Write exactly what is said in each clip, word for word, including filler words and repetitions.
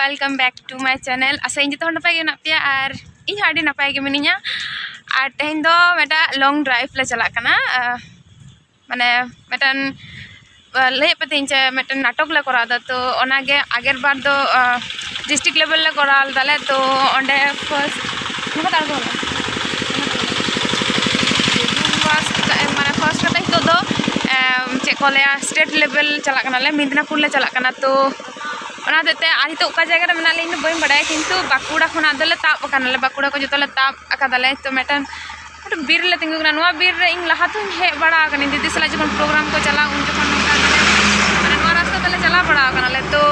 Welcome back to my channel. ᱟᱥᱟᱭᱟᱹᱧ ᱡᱚᱛᱚ ᱦᱚᱲ ᱱᱟᱯᱟᱭ ᱜᱮ ᱢᱮᱱᱟᱜ ᱯᱮᱭᱟ ᱟᱨ ᱤᱧ ᱦᱚᱸ ᱟᱹᱰᱤ ᱱᱟᱯᱟᱭ ᱜᱮ ᱢᱤᱱᱟᱹᱧᱟ᱾ ᱟᱨ ᱛᱮᱦᱮᱧ ᱫᱚ ᱢᱤᱫᱴᱟᱝ long drive ᱞᱮ ᱪᱟᱞᱟᱜ ᱠᱟᱱᱟ᱾ ᱟᱨ ᱢᱟᱱᱮ ᱢᱤᱫᱴᱮᱱ, ᱟᱨ ᱞᱟᱹᱭᱮᱫ ᱯᱮ ᱛᱟᱦᱮᱸᱧ ᱡᱮ ᱢᱤᱫᱴᱮᱱ ᱱᱟᱴᱚᱠ ᱞᱮ ᱠᱚᱨᱟᱣ ᱮᱫᱟ, ᱛᱚ ᱚᱱᱟᱜᱮ ᱟᱜᱮᱨ ᱵᱟᱨ ᱫᱚ district level ᱞᱮ ᱠᱚᱨᱟᱣ ᱞᱮᱫᱟᱞᱮ, ᱛᱚ ᱚᱸᱰᱮ first ᱱᱚᱝᱠᱟ ᱫᱚ ᱟᱬᱜᱚ ᱢᱮ᱾ First ᱢᱟᱱᱮ first ᱠᱟᱛᱮ ᱱᱤᱛᱚᱜ ᱫᱚ ᱮᱢ, ᱪᱮᱫ ᱠᱚ ᱞᱟᱹᱭᱟ, state level ᱪᱟᱞᱟᱜ ᱠᱟᱱᱟᱞᱮ, ᱢᱮᱫᱽᱱᱟᱯᱩᱨ ᱞᱮ ᱪᱟᱞᱟᱜ ᱠᱟᱱᱟ᱾ ᱛᱚ ᱚᱱᱟ ᱦᱚᱛᱮᱡ ᱛᱮ ᱟᱨ ᱱᱤᱛᱚᱜ ᱚᱠᱟ ᱡᱟᱭᱜᱟ ᱨᱮ ᱢᱮᱱᱟᱜ ᱞᱮ ᱤᱧ ᱫᱚ ᱵᱟᱹᱧ ᱵᱟᱲᱟᱭᱟ, ᱠᱤᱱᱛᱩ ᱵᱟᱸᱠᱩᱲᱟ ᱠᱷᱚᱱᱟᱜ ᱫᱚᱞᱮ ᱛᱟᱵ ᱟᱠᱟᱱᱟᱞᱮ, ᱵᱟᱸᱠᱩᱲᱟ ᱠᱚ ᱡᱚᱛᱚ ᱞᱮ ᱛᱟᱵ ᱟᱠᱟᱫᱟᱞᱮ᱾ ᱛᱚ ᱢᱤᱫᱴᱮᱱ ᱢᱤᱫᱴᱮᱱ ᱵᱤᱨ ᱨᱮᱞᱮ ᱛᱤᱸᱜᱩ ᱠᱟᱱᱟ᱾ ᱱᱚᱣᱟ ᱵᱤᱨ ᱨᱮ ᱤᱧ ᱞᱟᱦᱟ ᱛᱮᱦᱚᱸᱧ ᱦᱮᱡ ᱵᱟᱲᱟ ᱟᱠᱟᱱᱟ, ᱫᱤᱫᱤ ᱥᱟᱞᱟᱜ ᱡᱚᱠᱷᱚᱱ program ᱠᱚ ᱪᱟᱞᱟᱜ ᱩᱱ ᱡᱚᱠᱷᱚᱱ ᱱᱚᱝᱠᱟ ᱜᱮᱞᱮ, ᱢᱟᱱᱮ ᱱᱚᱣᱟ ᱨᱟᱥᱛᱟ ᱛᱮᱞᱮ ᱪᱟᱞᱟᱣ ᱵᱟᱲᱟ ᱟᱠᱟᱱᱟᱞᱮ᱾ ᱛᱚ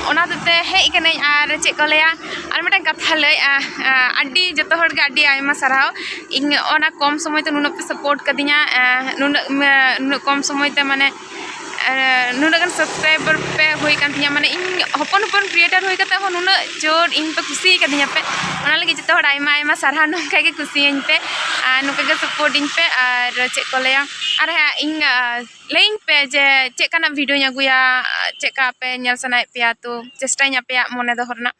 ᱚᱱᱟ ᱦᱚᱛᱮᱡ ᱛᱮ ᱦᱮᱡ ᱠᱟᱹᱱᱟᱹᱧ᱾ ᱟᱨ ᱪᱮᱫ ᱠᱚ ᱞᱟᱹᱭᱟ, ᱟᱨ ᱢᱤᱫᱴᱟᱝ ᱠᱟᱛᱷᱟ ᱞᱟᱹᱭ, ᱟ, ᱟ, ᱟᱹᱰᱤ ᱡᱚᱛᱚ ᱦᱚᱲ ᱜᱮ ᱟᱹᱰᱤ ᱟᱭᱢᱟ ᱥᱟᱨᱦᱟᱣ᱾ ᱤᱧ ᱚᱱᱟ ᱠᱚᱢ ᱥᱚᱢᱚᱭ ᱛᱮ ᱱᱩᱱᱟᱹᱜ ᱯᱮ support ᱠᱟᱫᱤᱧᱟ, ᱟ, ᱱᱩᱱᱟᱹᱜ, ᱢᱟ-, ᱱᱩᱱᱟᱹᱜ ᱠᱚᱢ ᱥᱚᱢᱚᱭ ᱛᱮ ᱢᱟᱱᱮ ᱮ, ᱱᱩᱱᱟᱹᱜ ᱜᱟᱱ subscriber ᱯᱮ ᱦᱩᱭ ᱠᱟᱱ ᱛᱤᱧᱟ, ᱢᱟᱱᱮ ᱤᱧ ᱦᱚᱯᱚᱱ ᱦᱚᱯᱚᱱ creator ᱦᱩᱭ ᱠᱟᱛᱮ ᱦᱚᱸ ᱱᱩᱱᱟᱹᱜ ᱡᱳᱨ ᱤᱧ ᱯᱮ ᱠᱩᱥᱤ ᱠᱟᱫᱤᱧᱟ ᱯᱮ, ᱚᱱᱟ ᱞᱟᱹᱜᱤᱫ ᱡᱚᱛᱚ ᱦᱚᱲ ᱟᱭᱢᱟ ᱟᱭᱢᱟ ᱥᱟᱨᱦᱟᱣ᱾ ᱱᱚᱝᱠᱟ ᱜᱮ ᱠᱩᱥᱤᱭᱟᱹᱧ ᱯᱮ ᱟᱨ ᱱᱚᱝᱠᱟ ᱜᱮ support ᱤᱧ ᱯᱮ᱾ ᱟᱨ ᱪᱮᱫ ᱠᱚ ᱞᱟᱹᱭᱟ, ᱟᱨ ᱦᱮᱸ, ᱤᱧ, ᱟ, ᱞᱟᱹᱭᱟᱹᱧ ᱯᱮ ᱡᱮ ᱪᱮᱫ ᱞᱮᱠᱟᱱᱟᱜ videoᱧ ᱟᱹᱜᱩᱭᱟ, ᱪᱮᱫ ᱞᱮᱠᱟ ᱟᱯᱮ ᱧᱮᱞ ᱥᱟᱱᱟᱭᱮᱫ ᱯᱮᱭᱟ, ᱛᱚ ᱪᱮᱥᱴᱟᱧ ᱟᱯᱮᱭᱟᱜ ᱢᱚᱱᱮ ᱫᱚᱦᱚ ᱨᱮᱱᱟᱜ᱾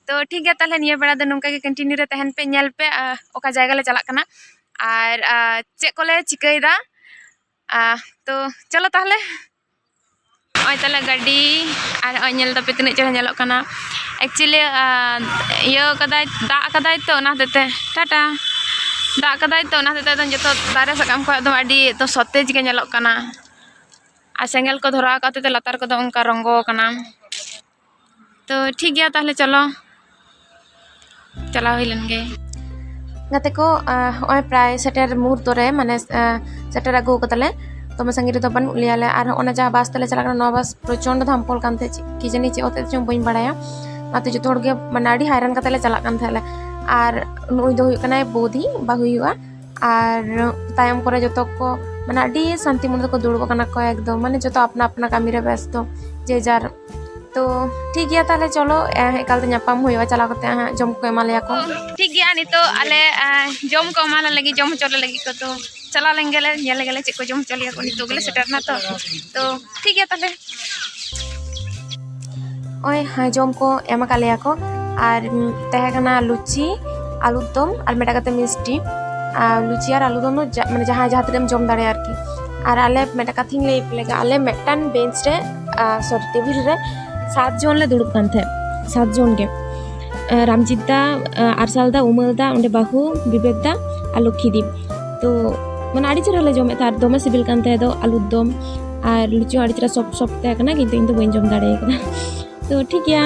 ᱛᱚ ᱴᱷᱤᱠ ᱜᱮᱭᱟ, ᱛᱟᱦᱞᱮ ᱱᱤᱭᱟᱹ ᱵᱮᱲᱟ ᱫᱚ ᱱᱚᱝᱠᱟ ᱜᱮ continue ᱨᱮ ᱛᱟᱦᱮᱱ ᱯᱮ, ᱧᱮᱞ ᱯᱮ, ᱟ, ᱚᱠᱟ ᱡᱟᱭᱜᱟ ᱞᱮ ᱪᱟᱞᱟᱜ ᱠᱟᱱᱟ ᱟᱨ, ᱟ, ᱪᱮᱫ ᱠᱚᱞᱮ ᱪᱤᱠᱟᱹᱭᱮᱫᱟ᱾ ᱟ, ᱛᱚ ᱪᱚᱞᱚ ᱛᱟᱦᱞᱮ᱾ ᱱᱚᱜᱼᱚᱭ ᱛᱟᱞᱮ ᱜᱟᱹᱰᱤ, ᱟᱨ ᱱᱚᱜᱼᱚᱭ ᱧᱮᱞ ᱛᱟᱯᱮ ᱛᱤᱱᱟᱹᱜ ᱪᱮᱦᱨᱟ ᱧᱮᱞᱚᱜ ᱠᱟᱱᱟ᱾ Actually, ᱟ, ᱤᱭᱟᱹ ᱠᱟᱫᱟᱭ, ᱫᱟᱜ ᱠᱟᱫᱟᱭ ᱛᱚ, ᱚᱱᱟ ᱦᱚᱛᱮᱡ ᱛᱮ, ᱴᱟᱴᱟ, ᱫᱟᱜ ᱠᱟᱫᱟᱭ ᱛᱚ, ᱚᱱᱟ ᱦᱚᱛᱮᱡ ᱛᱮ ᱮᱠᱫᱚᱢ ᱡᱚᱛᱚ ᱫᱟᱨᱮ ᱥᱟᱠᱟᱢ ᱠᱚ ᱮᱠᱫᱚᱢ ᱟᱹᱰᱤ ᱮᱠᱫᱚᱢ ᱥᱚᱛᱮᱡ ᱜᱮ ᱧᱮᱞᱚᱜ ᱠᱟᱱᱟ᱾ ᱟᱨ ᱥᱮᱸᱜᱮᱞ ᱠᱚ ᱫᱷᱚᱨᱟᱣ ᱟᱠᱟᱫ ᱦᱚᱛᱮᱡ ᱛᱮ ᱞᱟᱛᱟᱨ ᱠᱚᱫᱚ ᱚᱱᱠᱟ ᱨᱚᱸᱜᱚ ᱠᱟᱱᱟ᱾ ᱛᱚ ᱴᱷᱤᱠ ᱜᱮᱭᱟ, ᱛᱟᱦᱞᱮ ᱪᱚᱞᱚ, ᱪᱟᱞᱟᱣ ᱦᱩᱭ ᱞᱮᱱ ᱜᱮ᱾ ᱜᱟᱛᱮ ᱠᱚ, ᱟᱸ, ᱦᱚᱸᱜᱼᱚᱭ ᱯᱨᱟᱭ ᱥᱮᱴᱮᱨ ᱢᱩᱦᱩᱨᱛᱚ ᱨᱮ, ᱢᱟᱱᱮ, ᱟᱸ, ᱥᱮᱴᱮᱨ ᱟᱹᱜᱩ ᱠᱟᱫᱟᱞᱮ᱾ ᱫᱚᱢᱮ ᱥᱟᱺᱜᱤᱧ ᱨᱮᱫᱚ ᱵᱟᱹᱱᱩᱜ ᱞᱮᱭᱟ ᱞᱮ᱾ ᱟᱨ ᱦᱚᱸᱜᱼᱚ ᱱᱟ ᱡᱟᱦᱟᱸ ᱵᱟᱥ ᱛᱮᱞᱮ ᱪᱟᱞᱟᱜ ᱠᱟᱱᱟ, ᱱᱚᱣᱟ ᱵᱟᱥ ᱯᱨᱚᱪᱚᱱᱰ ᱫᱷᱟᱢᱯᱚᱞ ᱠᱟᱱ ᱛᱟᱦᱮᱸᱫ, ᱪᱮᱫ ᱠᱤ ᱡᱟᱹᱱᱤ ᱪᱮᱫ ᱦᱚᱛᱮᱡ ᱪᱚᱝ, ᱵᱟᱹᱧ ᱵᱟᱲᱟᱭᱟ᱾ ᱚᱱᱟᱛᱮ ᱡᱚᱛᱚ ᱦᱚᱲ ᱜᱮ, ᱢᱟᱱᱮ, ᱟᱹᱰᱤ ᱦᱟᱭᱨᱟᱱ ᱠᱟᱛᱮ ᱞᱮ ᱪᱟᱞᱟᱜ ᱠᱟᱱ ᱛᱟᱦᱮᱸᱫ ᱞᱮ᱾ ᱟᱨ ᱱᱩᱭ ᱫᱚ ᱦᱩᱭᱩᱜ ᱠᱟᱱᱟᱭ ᱵᱳᱫᱷᱤ, ᱵᱟᱹᱦᱩᱭ ᱦᱩᱭᱩᱜᱼᱟ᱾ ᱟᱨ ᱛᱟᱭᱚᱢ ᱠᱚᱨᱮ ᱡᱚᱛᱚ ᱠᱚ, ᱢᱟᱱᱮ, ᱟᱹᱰᱤ ᱥᱟᱱᱛᱤ ᱢᱚᱱᱮ ᱛᱮᱠᱚ ᱫᱩᱲᱩᱵ ᱟᱠᱟᱱᱟ ᱠᱚ ᱮᱠᱫᱚᱢ, ᱢᱟᱱᱮ, ᱡᱚᱛᱚ ᱟᱯᱱᱟ ᱟᱯᱱᱟ ᱠᱟᱹᱢᱤ ᱨᱮ ᱵᱮᱥᱛᱚ, ᱡᱮ ᱡᱟᱨ᱾ ᱛᱚ ᱴᱷᱤᱠ ᱜᱮᱭᱟ, ᱛᱟᱦᱞᱮ ᱪᱚᱞᱚ, ᱮ, ᱮᱠᱟᱞ ᱛᱮ ᱧᱟᱯᱟᱢ ᱦᱩᱭᱩᱜᱼᱟ, ᱪᱟᱞᱟᱣ ᱠᱟᱛᱮ ᱦᱟᱸᱜ ᱡᱚᱢ ᱠᱚ ᱮᱢᱟ ᱞᱮᱭᱟ ᱠᱚ᱾ ᱴᱷᱤᱠ ᱜᱮᱭᱟ, ᱱᱤᱛᱚᱜ ᱟᱞᱮ, ᱮ, ᱡᱚᱢ ᱠᱚ ᱮᱢᱟ ᱞᱮ ᱞᱟᱹᱜᱤᱫ, ᱡᱚᱢ ᱦᱚᱪᱚ ᱞᱮ ᱞᱟᱹᱜᱤᱫ ᱠᱚ, ᱛᱚ ᱪᱟᱞᱟᱣ ᱞᱮᱱ ᱜᱮᱞᱮ, ᱧᱮᱞ ᱞᱮᱜᱮ ᱞᱮ ᱪᱮᱫ ᱠᱚ ᱡᱚᱢ ᱦᱚᱪᱚ ᱞᱮᱭᱟ ᱠᱚ᱾ ᱱᱤᱛᱚᱜ ᱜᱮᱞᱮ ᱥᱮᱴᱮᱨ ᱮᱱᱟ ᱛᱚ, ᱛᱚ ᱴᱷᱤᱠ ᱜᱮᱭᱟ ᱛᱟᱦᱞᱮ᱾ ᱱᱚᱜᱼᱚᱭ ᱦᱮᱸ, ᱡᱚᱢ ᱠᱚ ᱮᱢ ᱟᱠᱟᱫ ᱞᱮᱭᱟ ᱠᱚ᱾ ᱟᱨ ᱩᱢ, ᱛᱟᱦᱮᱸ ᱠᱟᱱᱟ ᱞᱩᱪᱤ, ᱟᱞᱩᱨ ᱫᱚᱢ ᱟᱨ ᱢᱤᱫᱴᱟᱝ ᱠᱟᱛᱮ ᱢᱤᱥᱴᱤ᱾ ᱟᱨ ᱞᱩᱪᱤ ᱟᱨ ᱟᱞᱩᱨ ᱫᱚᱢ ᱫᱚ ᱡᱟ-, ᱢᱟᱱᱮ ᱡᱟᱦᱟᱸᱭ ᱡᱟᱦᱟᱸ ᱛᱤᱱᱟᱹᱜ ᱮᱢ ᱡᱚᱢ ᱫᱟᱲᱮᱭᱟᱜᱼᱟ ᱟᱨᱠᱤ᱾ ᱟᱨ ᱟᱞᱮ ᱢᱤᱫᱴᱟᱝ ᱠᱟᱛᱷᱟᱧ ᱞᱟᱹᱭ ᱟᱯᱮ ᱞᱮᱜᱮ, ᱟᱞᱮ ᱢᱤᱫᱴᱟᱝ ᱵᱮᱧᱪ ᱨᱮ, ᱟ, ᱥᱚᱨᱤ, ᱴᱮᱵᱤᱞ ᱨᱮ ᱥᱟᱛ ᱡᱚᱱ ᱞᱮ ᱫᱩᱲᱩᱵ ᱠᱟᱱ ᱛᱟᱦᱮᱸᱫ, ᱥᱟᱛ ᱡᱚᱱ ᱜᱮ᱾ ᱟ, ᱨᱟᱢᱡᱤᱛ ᱫᱟ, ᱟ, ᱟᱨᱥᱟᱞ ᱫᱟ, ᱩᱢᱟᱹᱞ ᱫᱟ, ᱚᱸᱰᱮ ᱵᱟᱹᱦᱩ, ᱵᱤᱵᱮᱠ ᱫᱟ ᱟᱨ ᱞᱚᱠᱠᱷᱤ ᱫᱤ᱾ ᱛᱚ ᱢᱟᱱᱮ ᱟᱹᱰᱤ ᱪᱮᱦᱨᱟ ᱞᱮ ᱡᱚᱢᱮᱫ ᱛᱟᱦᱮᱸᱫ, ᱟᱨ ᱫᱚᱢᱮ ᱥᱤᱵᱤᱞ ᱠᱟᱱ ᱛᱟᱦᱮᱸᱫ ᱫᱚ ᱟᱞᱩᱨ ᱫᱚᱢ᱾ ᱟᱨ ᱞᱩᱪᱤ ᱦᱚᱸ ᱟᱹᱰᱤ ᱪᱮᱦᱨᱟ soft soft ᱛᱟᱦᱮᱸ ᱠᱟᱱᱟ, ᱠᱤᱱᱛᱩ ᱤᱧ ᱫᱚ ᱵᱟᱹᱧ ᱡᱚᱢ ᱫᱟᱲᱮ ᱠᱟᱫᱟ᱾ ᱛᱚ ᱴᱷᱤᱠ ᱜᱮᱭᱟ᱾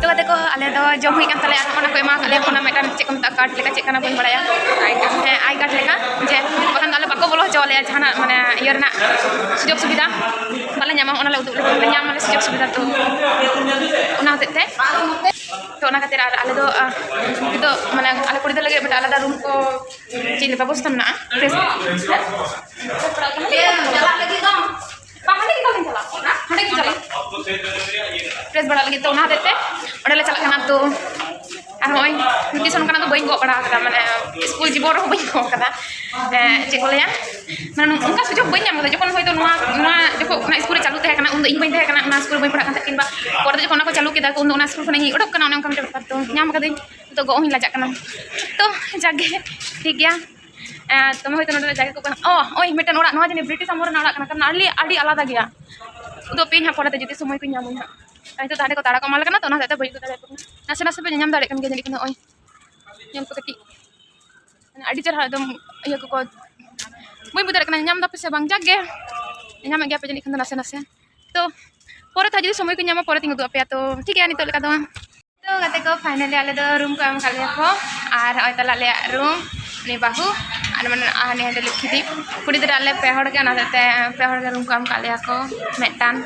ᱛᱚ ᱜᱟᱛᱮ ᱠᱚ, ᱟᱞᱮ ᱫᱚ ᱡᱚᱢ ᱦᱩᱭ ᱠᱟᱱ ᱛᱟᱞᱮᱭᱟ, ᱟᱨ ᱚᱱᱟ ᱠᱚ ᱮᱢᱟ ᱠᱟᱫ ᱞᱮᱭᱟ ᱠᱚ, ᱚᱱᱟ ᱢᱤᱫᱴᱟᱝ ᱪᱮᱫ ᱠᱚ ᱢᱮᱛᱟᱜᱼᱟ, ᱠᱟᱨᱰ ᱞᱮᱠᱟ, ᱪᱮᱫ ᱠᱟᱱᱟ ᱵᱟᱹᱧ ᱵᱟᱲᱟᱭᱟ᱾ ᱦᱮᱸ, ᱟᱭ ᱠᱟᱨᱰ ᱞᱮᱠᱟ, ᱡᱮ ᱵᱟᱠᱷᱟᱱ ᱫᱚ ᱟᱞᱮ ᱵᱟᱠᱚ ᱵᱚᱞᱚ ᱦᱚᱪᱚ ᱟᱞᱮᱭᱟ ᱡᱟᱦᱟᱱᱟᱜ, ᱢᱟᱱᱮ, ᱤᱭᱟᱹ ᱨᱮᱱᱟᱜ ᱥᱩᱡᱳᱜᱽ ᱥᱩᱵᱤᱫᱷᱟ ᱵᱟᱞᱮ ᱧᱟᱢᱟ, ᱚᱱᱟ ᱞᱮ ᱩᱫᱩᱜ ᱞᱮᱠᱷᱟᱱ ᱞᱮ ᱧᱟᱢ ᱟᱞᱮ ᱥᱩᱡᱳᱜᱽ ᱥᱩᱵᱤᱫᱷᱟ᱾ ᱛᱚ ᱚᱱᱟ ᱦᱚᱛᱮᱡ ᱛᱮ, ᱛᱚ ᱚᱱᱟ ᱠᱷᱟᱹᱛᱤᱨ ᱟᱨ ᱟᱞᱮ ᱫᱚ, ᱟᱦ, ᱱᱤᱛᱚᱜ, ᱢᱟᱱᱮ, ᱟᱞᱮ ᱠᱩᱲᱤ ᱜᱤᱫᱽᱨᱟᱹ ᱞᱟᱹᱜᱤᱫ ᱢᱤᱫᱴᱟᱝ ᱟᱞᱟᱫᱟ ᱨᱩᱢ ᱠᱚ ᱪᱮᱫ ᱞᱮᱠᱟ ᱵᱮᱵᱚᱥᱛᱷᱟ ᱢᱮᱱᱟᱜᱼᱟ? ᱯᱷᱨᱮᱥ ᱪᱟᱞᱟᱜ ᱞᱟᱹᱜᱤᱫ ᱫᱚ ᱵᱟᱝ, ᱦᱟᱸᱰᱮ ᱜᱮ ᱪᱟᱞᱟᱜ, ᱦᱟᱸᱰᱮ ᱜᱮ ᱪᱟᱞᱟᱜ᱾ ᱯᱷᱨᱮᱥ ᱵᱟᱲᱟ ᱞᱟᱹᱜᱤᱫ, ᱛᱚ ᱚᱱᱟ ᱦᱚᱛᱮᱡ ᱛᱮ ᱚᱸᱰᱮ ᱞᱮ ᱪᱟᱞᱟᱜ ᱠᱟᱱᱟ᱾ ᱛᱚ ᱟᱨ ᱱᱚᱜᱼᱚᱭ ᱱᱳᱴᱤᱥ ᱚᱱᱠᱟᱱᱟᱜ ᱫᱚ ᱵᱟᱹᱧ ᱜᱚᱜ ᱵᱟᱲᱟ ᱟᱠᱟᱫᱟ, ᱢᱟᱱᱮ ᱥᱠᱩᱞ ᱡᱤᱵᱚᱱ ᱨᱮᱦᱚᱸ ᱵᱟᱹᱧ ᱜᱚᱜ ᱟᱠᱟᱫᱟ᱾ ᱦᱮᱸ, ᱪᱮᱫ ᱠᱚ ᱞᱟᱹᱭᱟ, ᱢᱟᱱᱮ ᱚᱱᱠᱟ ᱥᱩᱡᱳᱜᱽ ᱵᱟᱹᱧ ᱧᱟᱢ ᱟᱠᱟᱫᱟ᱾ ᱡᱚᱠᱷᱚᱱ ᱦᱚᱭᱛᱳ ᱱᱚᱣᱟ, ᱱᱚᱣᱟ ᱡᱚᱠᱷᱚᱱ ᱚᱱᱟ ᱥᱠᱩᱞ ᱨᱮ ᱪᱟᱹᱞᱩ ᱛᱟᱦᱮᱸ ᱠᱟᱱᱟ, ᱩᱱᱫᱚ ᱤᱧ ᱵᱟᱹᱧ ᱛᱟᱦᱮᱸ ᱠᱟᱱᱟ, ᱚᱱᱟ ᱥᱠᱩᱞ ᱨᱮ ᱵᱟᱹᱧ ᱯᱟᱲᱦᱟᱜ ᱠᱟᱱ ᱛᱟᱦᱮᱸᱫ, ᱠᱤᱝᱵᱟ ᱯᱚᱨᱮ ᱛᱮ ᱡᱚᱠᱷᱚᱱ ᱚᱱᱟ ᱠᱚ ᱪᱟᱹᱞᱩ ᱠᱮᱫᱟ ᱠᱚ, ᱩᱱᱫᱚ ᱚᱱᱟ ᱥᱠᱩᱞ ᱠᱷᱚᱱᱟᱜ ᱤᱧ ᱩᱰᱩᱠ ᱠᱟᱱᱟ, ᱚᱱᱮ ᱚᱱᱠᱟ ᱢᱤᱫᱴᱮᱱ ᱵᱮᱯᱟᱨ᱾ ᱛᱚ ᱧᱟᱢ ᱟᱠᱟᱫᱟᱹᱧ, ᱱᱤᱛᱚᱜ ᱜᱚᱜ ᱦᱚᱸᱧ ᱞᱟᱡᱟᱜ ᱠᱟᱱᱟ᱾ ᱛᱚ ᱡᱟᱜᱮ ᱴᱷᱤᱠ ᱜᱮᱭᱟ᱾ ᱮᱸ, ᱫᱚᱢᱮ ᱦᱚᱭᱛᱳ ᱱᱚᱰᱮ ᱡᱟᱭᱜᱟ ᱠᱚ ᱵᱟᱹᱱᱩᱜᱼᱟ᱾ ᱚ, ᱳᱭ ᱢᱤᱫᱴᱮᱱ ᱚᱲᱟᱜ, ᱱᱚᱣᱟ ᱡᱟᱹᱱᱤᱡ ᱵᱨᱤᱴᱤᱥ ᱟᱢᱚᱞ ᱨᱮᱱᱟᱜ ᱚᱲᱟᱜ ᱠᱟᱱᱟ, ᱠᱟᱨᱚᱱ ᱟᱹᱰᱤ, ᱟᱹᱰᱤ ᱟᱞᱟᱫᱟ ᱜᱮᱭᱟ᱾ ᱩᱫᱩᱜ ᱟᱯᱮᱭᱟᱹᱧ ᱦᱟᱸᱜ ᱯᱚᱨᱮᱛᱮ, ᱡᱩᱫᱤ ᱥᱚᱢᱚᱭ ᱠᱚᱧ ᱧᱟᱢᱟᱹᱧ ᱦᱟᱸᱜ᱾ ᱟᱨ ᱱᱤᱛᱚᱜ ᱫᱚ ᱦᱟᱸᱰᱮ ᱠᱚ ᱛᱟᱲᱟ ᱠᱚ ᱮᱢᱟᱞᱮ ᱠᱟᱱᱟ, ᱛᱚ ᱚᱱᱟ ᱦᱚᱛᱮᱡ ᱛᱮ ᱵᱟᱹᱧ ᱩᱫᱩᱜ ᱫᱟᱲᱮᱭᱟᱠᱚ ᱠᱟᱱᱟ᱾ ᱱᱟᱥᱮ ᱱᱟᱥᱮ ᱯᱮ ᱧᱮᱞ ᱧᱟᱢ ᱫᱟᱲᱮᱭᱟᱜ ᱠᱟᱱ ᱜᱮᱭᱟ ᱡᱟᱹᱱᱤᱡ ᱠᱷᱟᱱ, ᱱᱚᱜᱼᱚᱭ ᱧᱮᱞ ᱯᱮ ᱠᱟᱹᱴᱤᱡ, ᱢᱟᱱᱮ ᱟᱹᱰᱤ ᱪᱮᱦᱨᱟ ᱮᱠᱫᱚᱢ ᱤᱭᱟᱹ ᱠᱚᱠᱚ, ᱵᱟᱹᱧ ᱵᱩᱡᱽ ᱫᱟᱲᱮᱭᱟᱜ ᱠᱟᱱᱟ, ᱧᱟᱢ ᱫᱟᱯᱮ ᱥᱮ ᱵᱟᱝ? ᱡᱟᱠ ᱜᱮ, ᱧᱟᱢᱮᱫ ᱜᱮᱭᱟ ᱯᱮ ᱡᱟᱹᱱᱤᱡ ᱠᱷᱟᱱ ᱫᱚ ᱱᱟᱥᱮ ᱱᱟᱥᱮ᱾ ᱛᱚ ᱯᱚᱨᱮ ᱛᱮ ᱦᱟᱸᱜ ᱡᱩᱫᱤ ᱥᱚᱢᱚᱭ ᱠᱚᱧ ᱧᱟᱢᱟ, ᱯᱚᱨᱮ ᱛᱮᱧ ᱩᱫᱩᱜ ᱟᱯᱮᱭᱟ᱾ ᱛᱚ ᱴᱷᱤᱠ ᱜᱮᱭᱟ, ᱱᱤᱛᱚᱜ ᱞᱮᱠᱟ ᱫᱚ᱾ ᱛᱚ ᱜᱟᱛᱮ ᱠᱚ, finally ᱟᱞᱮ ᱫᱚ ᱨᱩᱢ ᱠᱚ ᱮᱢ ᱟᱠᱟᱫ ᱞᱮᱭᱟ ᱠᱚ, ᱟᱨ ᱱᱚᱜᱼᱚᱭ ᱛᱟᱞᱮ ᱟᱞᱮᱭᱟᱜ ᱨᱩᱢ, ᱩᱱᱤ ᱵᱟᱹᱦᱩ, ᱟᱨ ᱢᱟᱱᱮ ᱦᱟᱱᱮ ᱦᱟᱸᱰᱮ ᱞᱚᱠᱠᱷᱤ ᱫᱤ, ᱠᱩᱲᱤ ᱜᱤᱫᱽᱨᱟᱹ ᱟᱞᱮ ᱯᱮ ᱦᱚᱲ ᱜᱮ, ᱚᱱᱟ ᱦᱚᱛᱮᱡ ᱛᱮ ᱯᱮ ᱦᱚᱲ ᱜᱮ ᱨᱩᱢ ᱠᱚ ᱮᱢ ᱟᱠᱟᱫ ᱞᱮᱭᱟ ᱠᱚ ᱢᱤᱫᱴᱟᱝ᱾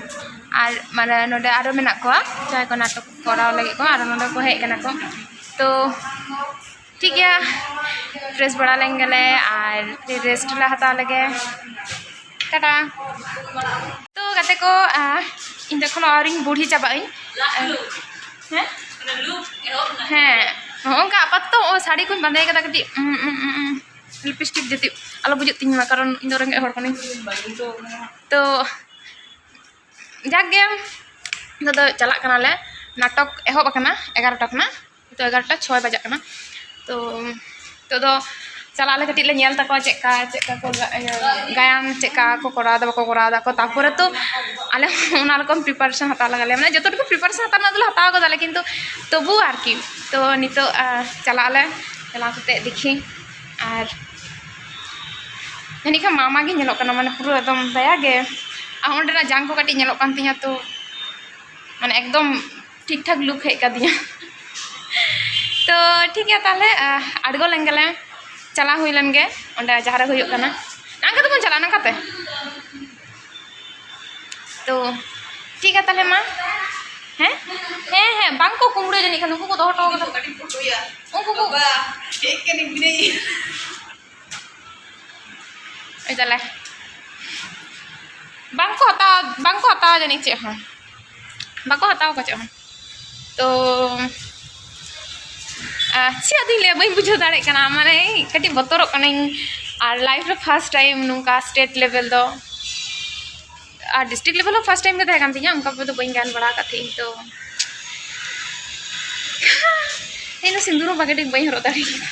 ᱟᱨ ᱢᱟᱱᱮ ᱱᱚᱰᱮ ᱟᱨᱚ ᱢᱮᱱᱟᱜ ᱠᱚᱣᱟ ᱡᱟᱦᱟᱸᱭ ᱠᱚ ᱱᱟᱴᱚᱠ ᱠᱚᱨᱟᱣ ᱞᱟᱹᱜᱤᱫ ᱠᱚ, ᱟᱨ ᱱᱚᱰᱮ ᱠᱚ ᱦᱮᱡ ᱠᱟᱱᱟ ᱠᱚ᱾ ᱛᱚ ᱴᱷᱤᱠ ᱜᱮᱭᱟ, fresh ᱵᱟᱲᱟ ᱞᱮᱱ ᱜᱮᱞᱮ ᱟᱨ ᱨᱮᱥᱴ ᱞᱮ ᱦᱟᱛᱟᱣ ᱞᱮᱜᱮ᱾ ᱴᱟᱴᱟ᱾ ᱛᱚ ᱜᱟᱛᱮ ᱠᱚ, ᱟᱦ, ᱤᱧ ᱫᱚ ᱮᱠᱷᱚᱱᱳ ᱟᱹᱣᱨᱤᱧ ᱵᱩᱲᱦᱤ ᱪᱟᱵᱟᱜ ᱟᱹᱧ᱾ ᱦᱮᱸ? ᱦᱮᱸ, ᱱᱚᱜᱼᱚ ᱱᱚᱝᱠᱟ ᱟᱯᱟᱛᱚᱛᱚ ᱱᱚᱜᱼᱚᱭ ᱥᱟᱹᱲᱤ ᱠᱚᱧ ᱵᱟᱸᱫᱮ ᱠᱟᱫᱟ ᱠᱟᱹᱴᱤᱡ, ᱩᱢ, ᱩᱢ, ᱩᱢ, ᱩᱢ, lipstick ᱡᱟᱛᱮ ᱟᱞᱚ ᱵᱩᱡᱩᱜ ᱛᱤᱧ ᱢᱟ, ᱠᱟᱨᱚᱱ ᱤᱧ ᱫᱚ ᱨᱮᱸᱜᱮᱡ ᱦᱚᱲ ᱠᱟᱹᱱᱟᱹᱧ᱾ ᱛᱚ ᱡᱟᱠ ᱜᱮ, ᱱᱤᱛᱚᱜ ᱫᱚ ᱪᱟᱞᱟᱜ ᱠᱟᱱᱟᱞᱮ᱾ ᱱᱟᱴᱚᱠ ᱮᱦᱚᱵ ᱟᱠᱟᱱᱟ ᱮᱜᱟᱨᱚᱴᱟ ᱠᱷᱚᱱᱟᱜ, ᱱᱤᱛᱚᱜ ᱮᱜᱟᱨᱚᱴᱟ ᱪᱷᱚᱭ ᱵᱟᱡᱟᱜ ᱠᱟᱱᱟ᱾ ᱛᱚ ᱱᱤᱛᱚᱜ ᱫᱚ ᱪᱟᱞᱟᱜ ᱟᱞᱮ, ᱠᱟᱹᱴᱤᱡ ᱞᱮ ᱧᱮᱞ ᱛᱟᱠᱚᱣᱟ ᱪᱮᱫᱠᱟ ᱪᱮᱫᱠᱟ ᱠᱚ ᱜᱟ-, ᱤᱭᱟᱹ, ᱜᱟᱭᱟᱱ ᱪᱮᱫᱠᱟ ᱠᱚ ᱠᱚᱨᱟᱣ ᱮᱫᱟ, ᱵᱟᱠᱚ ᱠᱚᱨᱟᱣ ᱮᱫᱟ ᱠᱚ᱾ ᱛᱟᱨᱯᱚᱨᱮ ᱛᱚ ᱟᱞᱮ ᱦᱚᱸ ᱚᱱᱟ ᱨᱚᱠᱚᱢ preparation ᱦᱟᱛᱟᱣ ᱞᱟᱜᱟᱣ ᱞᱮᱭᱟ, ᱢᱟᱱᱮ ᱡᱚᱛᱚ ᱴᱩᱠᱩ preparation ᱦᱟᱛᱟᱣ ᱨᱮᱱᱟᱜ ᱫᱚᱞᱮ ᱦᱟᱛᱟᱣ ᱠᱟᱫᱟ ᱞᱮ, ᱠᱤᱱᱛᱩ ᱛᱚᱵᱩ ᱟᱨᱠᱤ᱾ ᱛᱚ ᱱᱤᱛᱚᱜ, ᱟᱦ, ᱪᱟᱞᱟᱜ ᱟᱞᱮ, ᱪᱟᱞᱟᱣ ᱠᱟᱛᱮ ᱫᱮᱠᱷᱤ᱾ ᱟᱨ ᱡᱟᱹᱱᱤᱡ ᱠᱷᱟᱱ ᱢᱟᱢᱟ ᱜᱮ ᱧᱮᱞᱚᱜ ᱠᱟᱱᱟ, ᱢᱟᱱᱮ ᱯᱩᱨᱟᱹ ᱮᱠᱫᱚᱢ ᱫᱟᱭᱟ ᱜᱮ᱾ ᱟᱨ ᱚᱸᱰᱮᱱᱟᱜ ᱡᱟᱝ ᱠᱚ ᱠᱟᱹᱴᱤᱡ ᱧᱮᱞᱚᱜ ᱠᱟᱱ ᱛᱤᱧᱟ, ᱛᱚ ᱢᱟᱱᱮ ᱮᱠᱫᱚᱢ ᱴᱷᱤᱠ ᱴᱷᱟᱠ look ᱦᱮᱡ ᱠᱟᱫᱤᱧᱟ᱾ ᱛᱚ ᱴᱷᱤᱠ ᱜᱮᱭᱟ ᱛᱟᱦᱞᱮ, ᱟᱦ, ᱟᱬᱜᱚ ᱞᱮᱱ ᱜᱮᱞᱮ, ᱪᱟᱞᱟᱣ ᱦᱩᱭ ᱞᱮᱱ ᱜᱮ ᱚᱸᱰᱮ ᱡᱟᱦᱟᱸ ᱨᱮ ᱦᱩᱭᱩᱜ ᱠᱟᱱᱟ᱾ ᱱᱟᱝᱠᱟ ᱛᱮᱵᱚᱱ ᱪᱟᱞᱟᱜᱼᱟ, ᱱᱟᱝᱠᱟᱛᱮ᱾ ᱛᱚ ᱴᱷᱤᱠ ᱜᱮᱭᱟ ᱛᱟᱦᱞᱮ ᱢᱟ᱾ ᱦᱮᱸ, ᱦᱮᱸ, ᱦᱮᱸ, ᱵᱟᱝ ᱠᱚ ᱠᱩᱢᱵᱽᱲᱩᱭᱟ ᱡᱟᱹᱱᱤᱡ ᱠᱷᱟᱱ, ᱩᱱᱠᱩ ᱠᱚ ᱫᱚᱦᱚ ᱦᱚᱴᱚ ᱠᱟᱫᱟ᱾ ᱩᱱᱠᱩ ᱠᱚ ᱦᱮᱡ ᱠᱟᱱᱟ ᱜᱤᱫᱽᱨᱟᱹ᱾ ᱳᱭ ᱛᱟᱦᱞᱮ ᱵᱟᱝ ᱠᱚ ᱦᱟᱛᱟᱣᱟ, ᱵᱟᱝ ᱠᱚ ᱦᱟᱛᱟᱣᱟ ᱡᱟᱹᱱᱤᱡ ᱪᱮᱫ ᱦᱚᱸ, ᱵᱟᱠᱚ ᱦᱟᱛᱟᱣᱟ ᱠᱚ ᱪᱮᱫ ᱦᱚᱸ᱾ ᱛᱚ ᱟᱨ ᱪᱮᱫ ᱟᱫᱚᱧ ᱞᱟᱹᱭᱟ, ᱵᱟᱹᱧ ᱵᱩᱡᱷᱟᱹᱣ ᱫᱟᱲᱮᱭᱟᱜ ᱠᱟᱱᱟ, ᱢᱟᱱᱮ ᱠᱟᱹᱴᱤᱡ ᱵᱚᱛᱚᱨᱚᱜ ᱠᱟᱹᱱᱟᱹᱧ᱾ ᱟᱨ life ᱨᱮ first time ᱱᱚᱝᱠᱟ state level ᱫᱚ, ᱟᱨ district level ᱦᱚᱸ first time ᱜᱮ ᱛᱟᱦᱮᱸ ᱠᱟᱱ ᱛᱤᱧᱟᱹ, ᱚᱱᱠᱟ ᱫᱚ ᱵᱟᱹᱧ ᱜᱟᱭᱟᱱ ᱵᱟᱲᱟ ᱟᱠᱟᱫ ᱛᱟᱦᱮᱸᱫ᱾ ᱛᱚ ᱤᱧ ᱫᱚ ᱥᱤᱸᱫᱩᱨ ᱦᱚᱸ ᱵᱷᱟᱜᱮ ᱴᱷᱤᱠ ᱵᱟᱹᱧ ᱦᱚᱨᱚᱜ ᱫᱟᱲᱮ ᱠᱟᱫᱟ,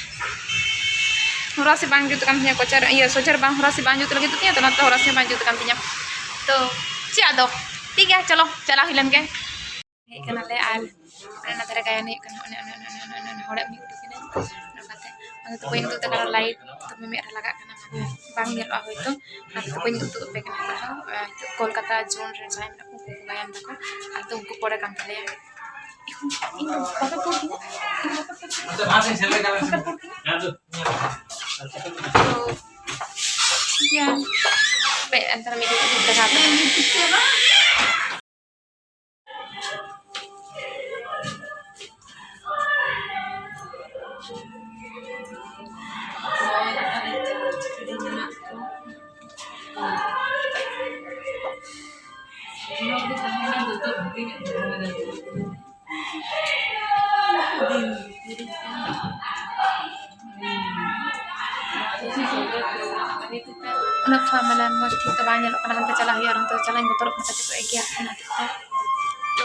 ᱦᱚᱨᱟᱥ ᱵᱟᱝ ᱡᱩᱛ ᱠᱟᱱ ᱛᱤᱧᱟᱹ, ᱠᱚᱪᱟᱨ, ᱤᱭᱟᱹ, ᱥᱚᱡᱷᱮᱨ ᱵᱟᱝ, ᱦᱚᱨᱟᱥ ᱵᱟᱝ ᱡᱩᱛ ᱞᱟᱹᱜᱤᱫ ᱛᱤᱧᱟᱹ, ᱛᱚ ᱚᱱᱟᱛᱮ ᱦᱚᱨᱟᱥ ᱵᱟᱝ ᱡᱩᱛ ᱠᱟᱱ ᱛᱤᱧᱟᱹ᱾ ᱛᱚ ᱪᱮᱫ ᱟᱫᱚ, ᱴᱷᱤᱠ ᱜᱮᱭᱟ, ᱪᱚᱞᱚ ᱪᱟᱞᱟᱣ ᱦᱩᱭ ᱞᱮᱱ ᱜᱮ᱾ ᱦᱮᱡ ᱠᱟᱱᱟᱞᱮ ᱟᱨ ᱚᱱᱮ ᱚᱱᱟ ᱫᱷᱟᱨᱮ ᱜᱟᱭᱟᱱ ᱦᱩᱭᱩᱜ ᱠᱟᱱᱟ, ᱚᱱᱮ ᱚᱱᱮ ᱚᱱᱮ ᱚᱱᱮ ᱚᱱᱮ ᱦᱚᱲᱮ ᱩᱱᱤ ᱩᱰᱩᱠ ᱮᱱᱟᱭ᱾ ᱱᱚᱝᱠᱟᱛᱮ ᱟᱫᱚ ᱛᱚ ᱵᱟᱹᱧ ᱩᱫᱩᱜ ᱟᱯᱮ ᱠᱟᱱᱟ, light ᱫᱚᱢᱮ ᱢᱮᱫ ᱨᱮ ᱞᱟᱜᱟᱜ ᱠᱟᱱᱟ, ᱢᱟᱱᱮ ᱵᱟᱝ ᱧᱮᱞᱚᱜᱼᱟ ᱦᱳᱭᱛᱳ, ᱚᱱᱟᱛᱮ ᱵᱟᱹᱧ ᱩᱫᱩᱜ ᱟᱯᱮ ᱠᱟᱱᱟ᱾ ᱱᱤᱛᱚᱜ ᱫᱚ, ᱟᱨ ᱱᱤᱛᱚᱜ ᱠᱳᱞᱠᱟᱛᱟ ᱡᱳᱱ ᱨᱮ ᱡᱟᱦᱟᱸᱭ ᱢᱮᱱᱟᱜ ᱠᱚ, ᱩᱱᱠᱩ ᱠᱚ ᱜᱟᱭᱟᱱ ᱫᱟᱠᱚ, ᱟᱫᱚ ᱩᱱᱠᱩ ᱯᱚᱨᱮ ᱠᱟᱱ ᱛᱟᱞᱮᱭᱟ᱾ ᱤᱧ ᱫᱚ ᱵᱟᱯᱮ ᱯᱩᱨ ᱠᱤᱧᱟ? ᱤᱧ ᱫᱚ ᱵᱟᱯᱮ ᱯᱩᱨ ᱠᱤᱧᱟ? ᱵᱟᱯᱮ ᱯᱩᱨ ᱠᱤᱧᱟ? ᱛᱚ, ᱴᱷᱤᱠ ᱜᱮᱭᱟ᱾ ᱦᱟᱯᱮ, ᱮᱱᱛᱮ ᱨᱮᱦᱚᱸ ᱢᱤᱫ ᱫᱤᱱ ᱫᱮᱠᱷᱟᱣ ᱯᱮ᱾ ᱩᱱᱟᱹᱜ ᱯᱷᱟ-, ᱢᱟᱱᱮ ᱢᱚᱡᱽ ᱴᱷᱤᱠ ᱫᱚ ᱵᱟᱝ ᱧᱮᱞᱚᱜ ᱠᱟᱱᱟ, ᱦᱟᱱᱛᱮ ᱪᱟᱞᱟᱜ ᱦᱩᱭᱩᱜᱼᱟ ᱟᱨ ᱦᱟᱱᱛᱮ ᱪᱟᱞᱟᱜ ᱤᱧ ᱵᱚᱛᱚᱨᱚᱜ ᱠᱟᱱᱟ, ᱯᱟᱪᱮᱫ ᱠᱚ ᱮᱜᱮᱨ ᱠᱟᱱᱟ᱾ ᱛᱚ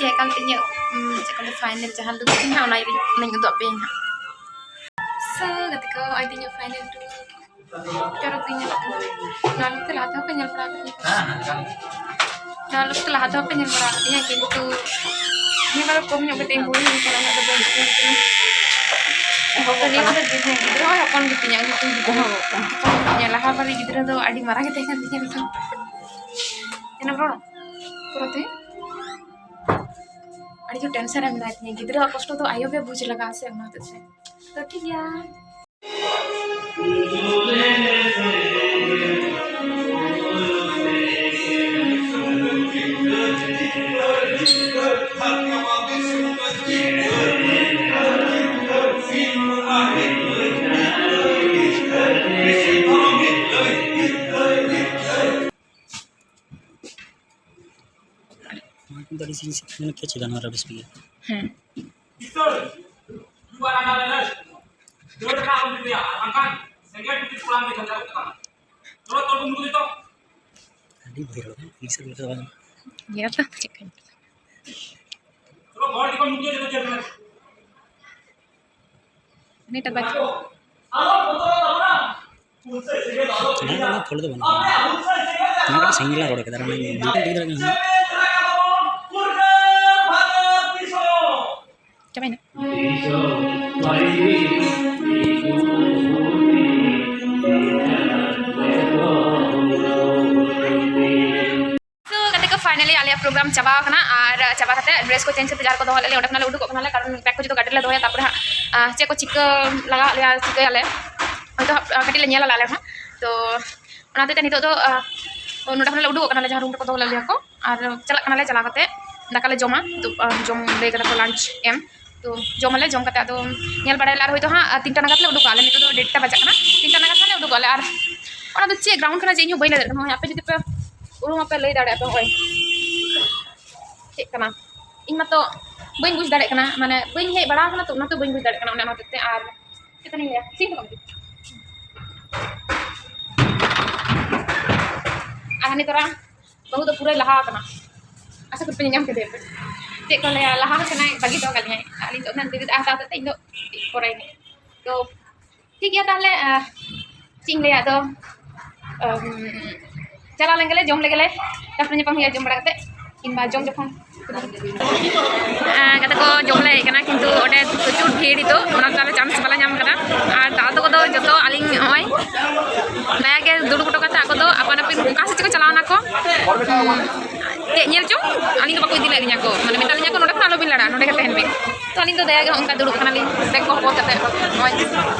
ᱜᱮ ᱮᱠᱟᱞ ᱛᱮ ᱤᱧᱟᱹᱜ, ᱩᱢ, ᱪᱮᱫ ᱠᱚ ᱞᱟᱹᱭᱟ, final ᱡᱟᱦᱟᱸ look ᱛᱤᱧ ᱦᱟᱸᱜ, ᱚᱱᱟ ᱤᱧ, ᱚᱱᱟᱧ ᱩᱫᱩᱜ ᱟᱯᱮᱭᱟᱹᱧ ᱦᱟᱸᱜ᱾ So, ᱜᱟᱛᱮ ᱠᱚ, ᱱᱚᱜᱼᱚᱭ ᱛᱚ ᱤᱧᱟᱹᱜ final look᱾ ᱪᱚᱨᱚᱠ ᱜᱮ ᱧᱮᱞᱚᱜ ᱠᱟᱱᱟ᱾ ᱱᱚᱣᱟ look ᱛᱮ ᱞᱟᱦᱟ ᱛᱮᱦᱚᱸ ᱯᱮ ᱧᱮᱞ ᱵᱟᱲᱟ ᱟᱠᱟᱫᱤᱧᱟ᱾ ᱦᱮᱸ, ᱦᱮᱸ, ᱮᱠᱟᱞ᱾ ᱱᱚᱣᱟ look ᱛᱮ ᱞᱟᱦᱟ ᱛᱮᱦᱚᱸ ᱯᱮ ᱧᱮᱞ ᱵᱟᱲᱟ ᱟᱠᱟᱫᱤᱧᱟ, ᱠᱤᱱᱛᱩ ᱱᱤᱭᱟᱹ ᱵᱟᱨ ᱠᱚᱢ ᱧᱚᱜ ᱠᱟᱛᱮ ᱤᱧ ᱵᱩᱡᱽ ᱠᱟᱱᱟ, ᱩᱱᱟᱹᱜ ᱫᱚ ᱵᱟᱹᱧ ᱪᱤᱠᱟᱹ ᱠᱟᱱᱟ᱾ ᱛᱚ ᱱᱤᱭᱟᱹ ᱵᱟᱨ ᱫᱚ ᱜᱤᱫᱽᱨᱟᱹ, ᱜᱤᱫᱽᱨᱟᱹ ᱦᱚᱸ ᱦᱚᱯᱚᱱ ᱜᱮᱛᱤᱧᱟ, ᱩᱱᱤ ᱛᱤᱧ ᱜᱤᱫᱽᱨᱟᱹ ᱦᱚᱸ ᱦᱚᱯᱚᱱ ᱜᱮᱛᱤᱧᱟ᱾ ᱞᱟᱦᱟ ᱵᱟᱨ ᱜᱤᱫᱽᱨᱟᱹ ᱫᱚ ᱟᱹᱰᱤ ᱢᱟᱨᱟᱝ ᱜᱮ ᱛᱟᱦᱮᱸ ᱠᱟᱱ ᱛᱤᱧᱟ ᱛᱚ᱾ ᱮᱱᱮᱢ ᱨᱚᱲ ᱯᱩᱨᱟᱹ ᱛᱮ ᱟᱹᱰᱤ ᱡᱳᱨ tension ᱨᱮ ᱢᱮᱱᱟᱭ ᱛᱤᱧᱟ᱾ ᱜᱤᱫᱽᱨᱟᱹᱣᱟᱜ ᱠᱚᱥᱴᱚ ᱫᱚ ᱟᱭᱳ ᱜᱮ ᱵᱩᱡᱽ ᱞᱟᱜᱟᱜᱼᱟ ᱥᱮ, ᱚᱱᱟ ᱦᱚᱛᱮᱡ ᱛᱮ᱾ ᱛᱚ ᱴᱷᱤᱠ ᱜᱮᱭᱟ᱾ ᱱᱚᱣᱟ ᱠᱤᱱᱛᱩ ᱟᱹᱰᱤ ᱥᱤᱵᱤᱞ ᱥᱤᱵᱤᱞ ᱠᱮᱪ ᱮᱫᱟ ᱱᱚᱣᱟ rubbish ᱵᱮᱜᱽ᱾ ᱦᱮᱸ᱾ ᱟᱹᱰᱤ ᱵᱷᱤᱲ ᱦᱚᱲ, ᱢᱤᱫ ᱥᱮᱫ ᱞᱮᱠᱟ ᱵᱟᱝ᱾ ᱧᱮᱞ ᱛᱟᱢ ᱪᱮᱫ ᱠᱟᱧ ᱱᱤᱛᱚᱜ ᱵᱟᱡ- ᱚᱱᱟ ᱫᱚ ᱩᱱᱟᱹᱜ ᱯᱷᱚᱞ ᱫᱚ ᱵᱟᱹᱱᱩᱜᱼᱟ᱾ ᱚᱱᱟ ᱠᱟᱹᱴᱤᱡ ᱥᱟᱺᱜᱤᱧ ᱨᱮᱞᱟᱝ ᱨᱚᱲ ᱠᱮᱫᱟ, ᱚᱱᱟ ᱫᱩ ᱛᱤᱱ ᱨᱮᱜᱮ ᱦᱩᱭᱩᱜᱼᱟ᱾ ᱪᱟᱵᱟᱭᱮᱱᱟ᱾ So, ᱜᱟᱛᱮ ᱠᱚ, finally ᱟᱞᱮᱭᱟᱜ program ᱪᱟᱵᱟ ᱟᱠᱟᱱᱟ᱾ ᱟᱨ ᱪᱟᱵᱟ ᱠᱟᱛᱮ dress ᱠᱚ change ᱠᱟᱛᱮ ᱡᱟᱦᱟᱸ ᱨᱮᱠᱚ ᱫᱚᱦᱚ ᱞᱮᱫ ᱞᱮᱭᱟ, ᱚᱸᱰᱮ ᱠᱷᱚᱱᱟᱜ ᱞᱮ ᱩᱰᱩᱠᱚᱜ ᱠᱟᱱᱟᱞᱮ, ᱠᱟᱨᱚᱱ bag ᱠᱚ ᱡᱚᱛᱚ ᱜᱟᱹᱰᱤ ᱨᱮᱞᱮ ᱫᱚᱦᱚᱭᱟ, ᱛᱟᱨᱯᱚᱨᱮ ᱦᱟᱸᱜ, ᱟᱸ, ᱪᱮᱫ ᱠᱚ ᱪᱤᱠᱟᱹ ᱞᱟᱜᱟᱣ ᱞᱮᱭᱟ, ᱪᱤᱠᱟᱹᱭᱟᱞᱮ, ᱦᱚᱭᱛᱳ ᱦᱟᱸᱜ, ᱟᱸ, ᱠᱟᱹᱴᱤᱡ ᱞᱮ ᱧᱮᱞ ᱟᱞᱮ ᱟᱞᱮ ᱦᱚᱸ᱾ ᱛᱚ ᱚᱱᱟ ᱦᱚᱛᱮᱡ ᱛᱮ ᱱᱤᱛᱚᱜ ᱫᱚ, ᱟᱸ, ᱱᱚᱸᱰᱮ ᱠᱷᱚᱱᱟᱜ ᱞᱮ ᱩᱰᱩᱠᱚᱜ ᱠᱟᱱᱟᱞᱮ, ᱡᱟᱦᱟᱸ room ᱨᱮᱠᱚ ᱫᱚᱦᱚ ᱞᱮᱫ ᱞᱮᱭᱟ ᱠᱚ, ᱟᱨ ᱪᱟᱞᱟᱜ ᱠᱟᱱᱟᱞᱮ᱾ ᱪᱟᱞᱟᱣ ᱠᱟᱛᱮ ᱫᱟᱠᱟ ᱞᱮ ᱡᱚᱢᱟ᱾ ᱛᱚ, ᱟᱸ, ᱡᱚᱢ ᱞᱟᱹᱭ ᱠᱟᱫᱟ ᱠᱚ lunch ᱮᱢ, ᱛᱚ ᱡᱚᱢ ᱟᱞᱮ, ᱡᱚᱢ ᱠᱟᱛᱮ ᱟᱫᱚ ᱧᱮᱞ ᱵᱟᱲᱟᱭᱟᱞᱮ, ᱟᱨ ᱦᱚᱭᱛᱳ ᱦᱟᱸᱜ ᱛᱤᱱᱴᱟ ᱱᱟᱜᱟᱫ ᱞᱮ ᱩᱰᱩᱠᱚᱜᱼᱟ᱾ ᱟᱞᱮ ᱱᱤᱛᱚᱜ ᱫᱚ ᱰᱮᱴᱴᱟ ᱵᱟᱡᱟᱜ ᱠᱟᱱᱟ, ᱛᱤᱱᱴᱟ ᱱᱟᱜᱟᱫ ᱦᱟᱸᱜ ᱞᱮ ᱩᱰᱩᱠᱚᱜᱼᱟ ᱟᱞᱮ᱾ ᱟᱨ ᱚᱱᱟ ᱫᱚ ᱪᱮᱫ ground ᱠᱟᱱᱟ, ᱪᱮᱫ ᱤᱧ ᱦᱚᱸ ᱵᱟᱹᱧ ᱞᱟᱹᱭ ᱫᱟᱲᱮᱭᱟᱜ ᱠᱟᱱᱟ᱾ ᱦᱳᱭ, ᱟᱯᱮ ᱡᱩᱫᱤ ᱯᱮ ᱩᱨᱩᱢᱟ ᱯᱮ ᱞᱟᱹᱭ ᱫᱟᱲᱮᱭᱟᱜᱼᱟ ᱯᱮ, ᱦᱳᱭ, ᱪᱮᱫ ᱠᱟᱱᱟ? ᱤᱧ ᱢᱟᱛᱚ ᱵᱟᱹᱧ ᱵᱩᱡᱽ ᱫᱟᱲᱮᱭᱟᱜ ᱠᱟᱱᱟ, ᱢᱟᱱᱮ ᱵᱟᱹᱧ ᱦᱮᱡ ᱵᱟᱲᱟ ᱟᱠᱟᱱᱟ ᱛᱚ, ᱚᱱᱟᱛᱮ ᱵᱟᱹᱧ ᱵᱩᱡᱽ ᱫᱟᱲᱮᱭᱟᱜ ᱠᱟᱱᱟ ᱚᱱᱟ ᱦᱚᱛᱮᱡ ᱛᱮ᱾ ᱟᱨ ᱪᱮᱫ ᱠᱟᱱᱟᱧ ᱞᱟᱹᱭᱟ, ᱪᱮᱫ ᱦᱚᱸ ᱵᱟᱝ᱾ ᱟᱨ ᱦᱟᱹᱱᱤ ᱛᱚᱨᱟ ᱵᱟᱹᱦᱩ ᱫᱚ ᱯᱩᱨᱟᱹᱭ ᱞᱟᱦᱟ ᱟᱠᱟᱱᱟ, ᱟᱥᱟ ᱠᱚᱨᱮ ᱯᱮ ᱧᱮᱧᱟᱢ ᱠᱮᱫᱮᱭᱟ ᱯᱮ᱾ ᱪᱮᱫ ᱠᱚ ᱞᱟᱹᱭᱟ, ᱞᱟᱦᱟ ᱟᱠᱟᱱᱟᱭ, ᱵᱟᱹᱜᱤ ᱦᱚᱴᱚ ᱟᱠᱟᱫ ᱞᱤᱧᱟᱭ᱾ ᱟᱹᱞᱤᱧ ᱫᱚ ᱚᱱᱟ ᱫᱤᱫᱤ ᱫᱚ ᱦᱟᱛᱟᱣ ᱠᱟᱛᱮ ᱤᱧ ᱫᱚ ᱯᱚᱨᱮ ᱛᱚ ᱴᱷᱤᱠ ᱜᱮᱭᱟ ᱛᱟᱦᱚᱞᱮ᱾ ᱟᱦ, ᱪᱮᱫ ᱤᱧ ᱞᱟᱹᱭᱟ ᱟᱫᱚ, ᱟᱢ, ᱪᱟᱞᱟᱣ ᱞᱮᱱ ᱜᱮᱞᱮ, ᱡᱚᱢ ᱞᱮᱜᱮ ᱞᱮ, ᱛᱟᱨᱯᱚᱨᱮ ᱧᱟᱯᱟᱢ ᱦᱩᱭᱩᱜᱼᱟ ᱡᱚᱢ ᱵᱟᱲᱟ ᱠᱟᱛᱮ, ᱠᱤᱝᱵᱟ ᱡᱚᱢ ᱡᱚᱠᱷᱚᱱ᱾ ᱟᱨ ᱜᱟᱛᱮ ᱠᱚ ᱡᱚᱢ ᱞᱮ ᱦᱮᱡ ᱠᱟᱱᱟ, ᱠᱤᱱᱛᱩ ᱚᱸᱰᱮ ᱯᱨᱚᱪᱩᱨ ᱵᱷᱤᱲ ᱱᱤᱛᱚᱜ, ᱚᱱᱟ ᱛᱟᱦᱚᱞᱮ ᱪᱟᱱᱥ ᱵᱟᱞᱮ ᱧᱟᱢ ᱠᱟᱫᱟ᱾ ᱟᱨ ᱫᱟᱫᱟ ᱛᱟᱠᱚ ᱫᱚ ᱡᱚᱛᱚ ᱟᱹᱞᱤᱧ ᱱᱚᱜᱼᱚᱭ ᱫᱟᱭᱟ ᱜᱮ ᱫᱩᱲᱩᱵ ᱦᱚᱴᱚ ᱠᱟᱛᱮ ᱟᱠᱚ ᱫᱚ ᱟᱯᱟᱱ ᱟᱹᱯᱤᱱ ᱚᱠᱟ ᱥᱮᱫ ᱪᱚᱠᱚ ᱪᱟᱞᱟᱣ ᱱᱟᱠᱚ᱾ ᱪᱮᱫ ᱧᱮᱞ ᱪᱚᱝ, ᱟᱹᱞᱤᱧ ᱫᱚ ᱵᱟᱠᱚ ᱤᱫᱤ ᱞᱮᱫ ᱞᱤᱧᱟ ᱠᱚ, ᱢᱟᱱᱮ ᱢᱮᱛᱟ ᱞᱤᱧᱟ ᱠᱚ, "ᱱᱚᱰᱮ ᱠᱷᱚᱱ ᱟᱞᱚ ᱵᱤᱱ ᱞᱟᱲᱟᱜᱼᱟ, ᱱᱚᱰᱮ ᱜᱮ ᱛᱟᱦᱮᱱ ᱵᱤᱱ᱾" ᱛᱚ ᱟᱹᱞᱤᱧ ᱫᱚ ᱫᱟᱭᱟ ᱜᱮ ᱦᱚᱸᱜᱼᱚᱝᱠᱟ ᱫᱩᱲᱩᱵ ᱠᱟᱱᱟᱞᱤᱧ, ᱵᱮᱜᱽ ᱠᱚ ᱦᱚᱵᱚᱨ ᱠᱟᱛᱮ ᱱᱚᱜᱼᱚᱭ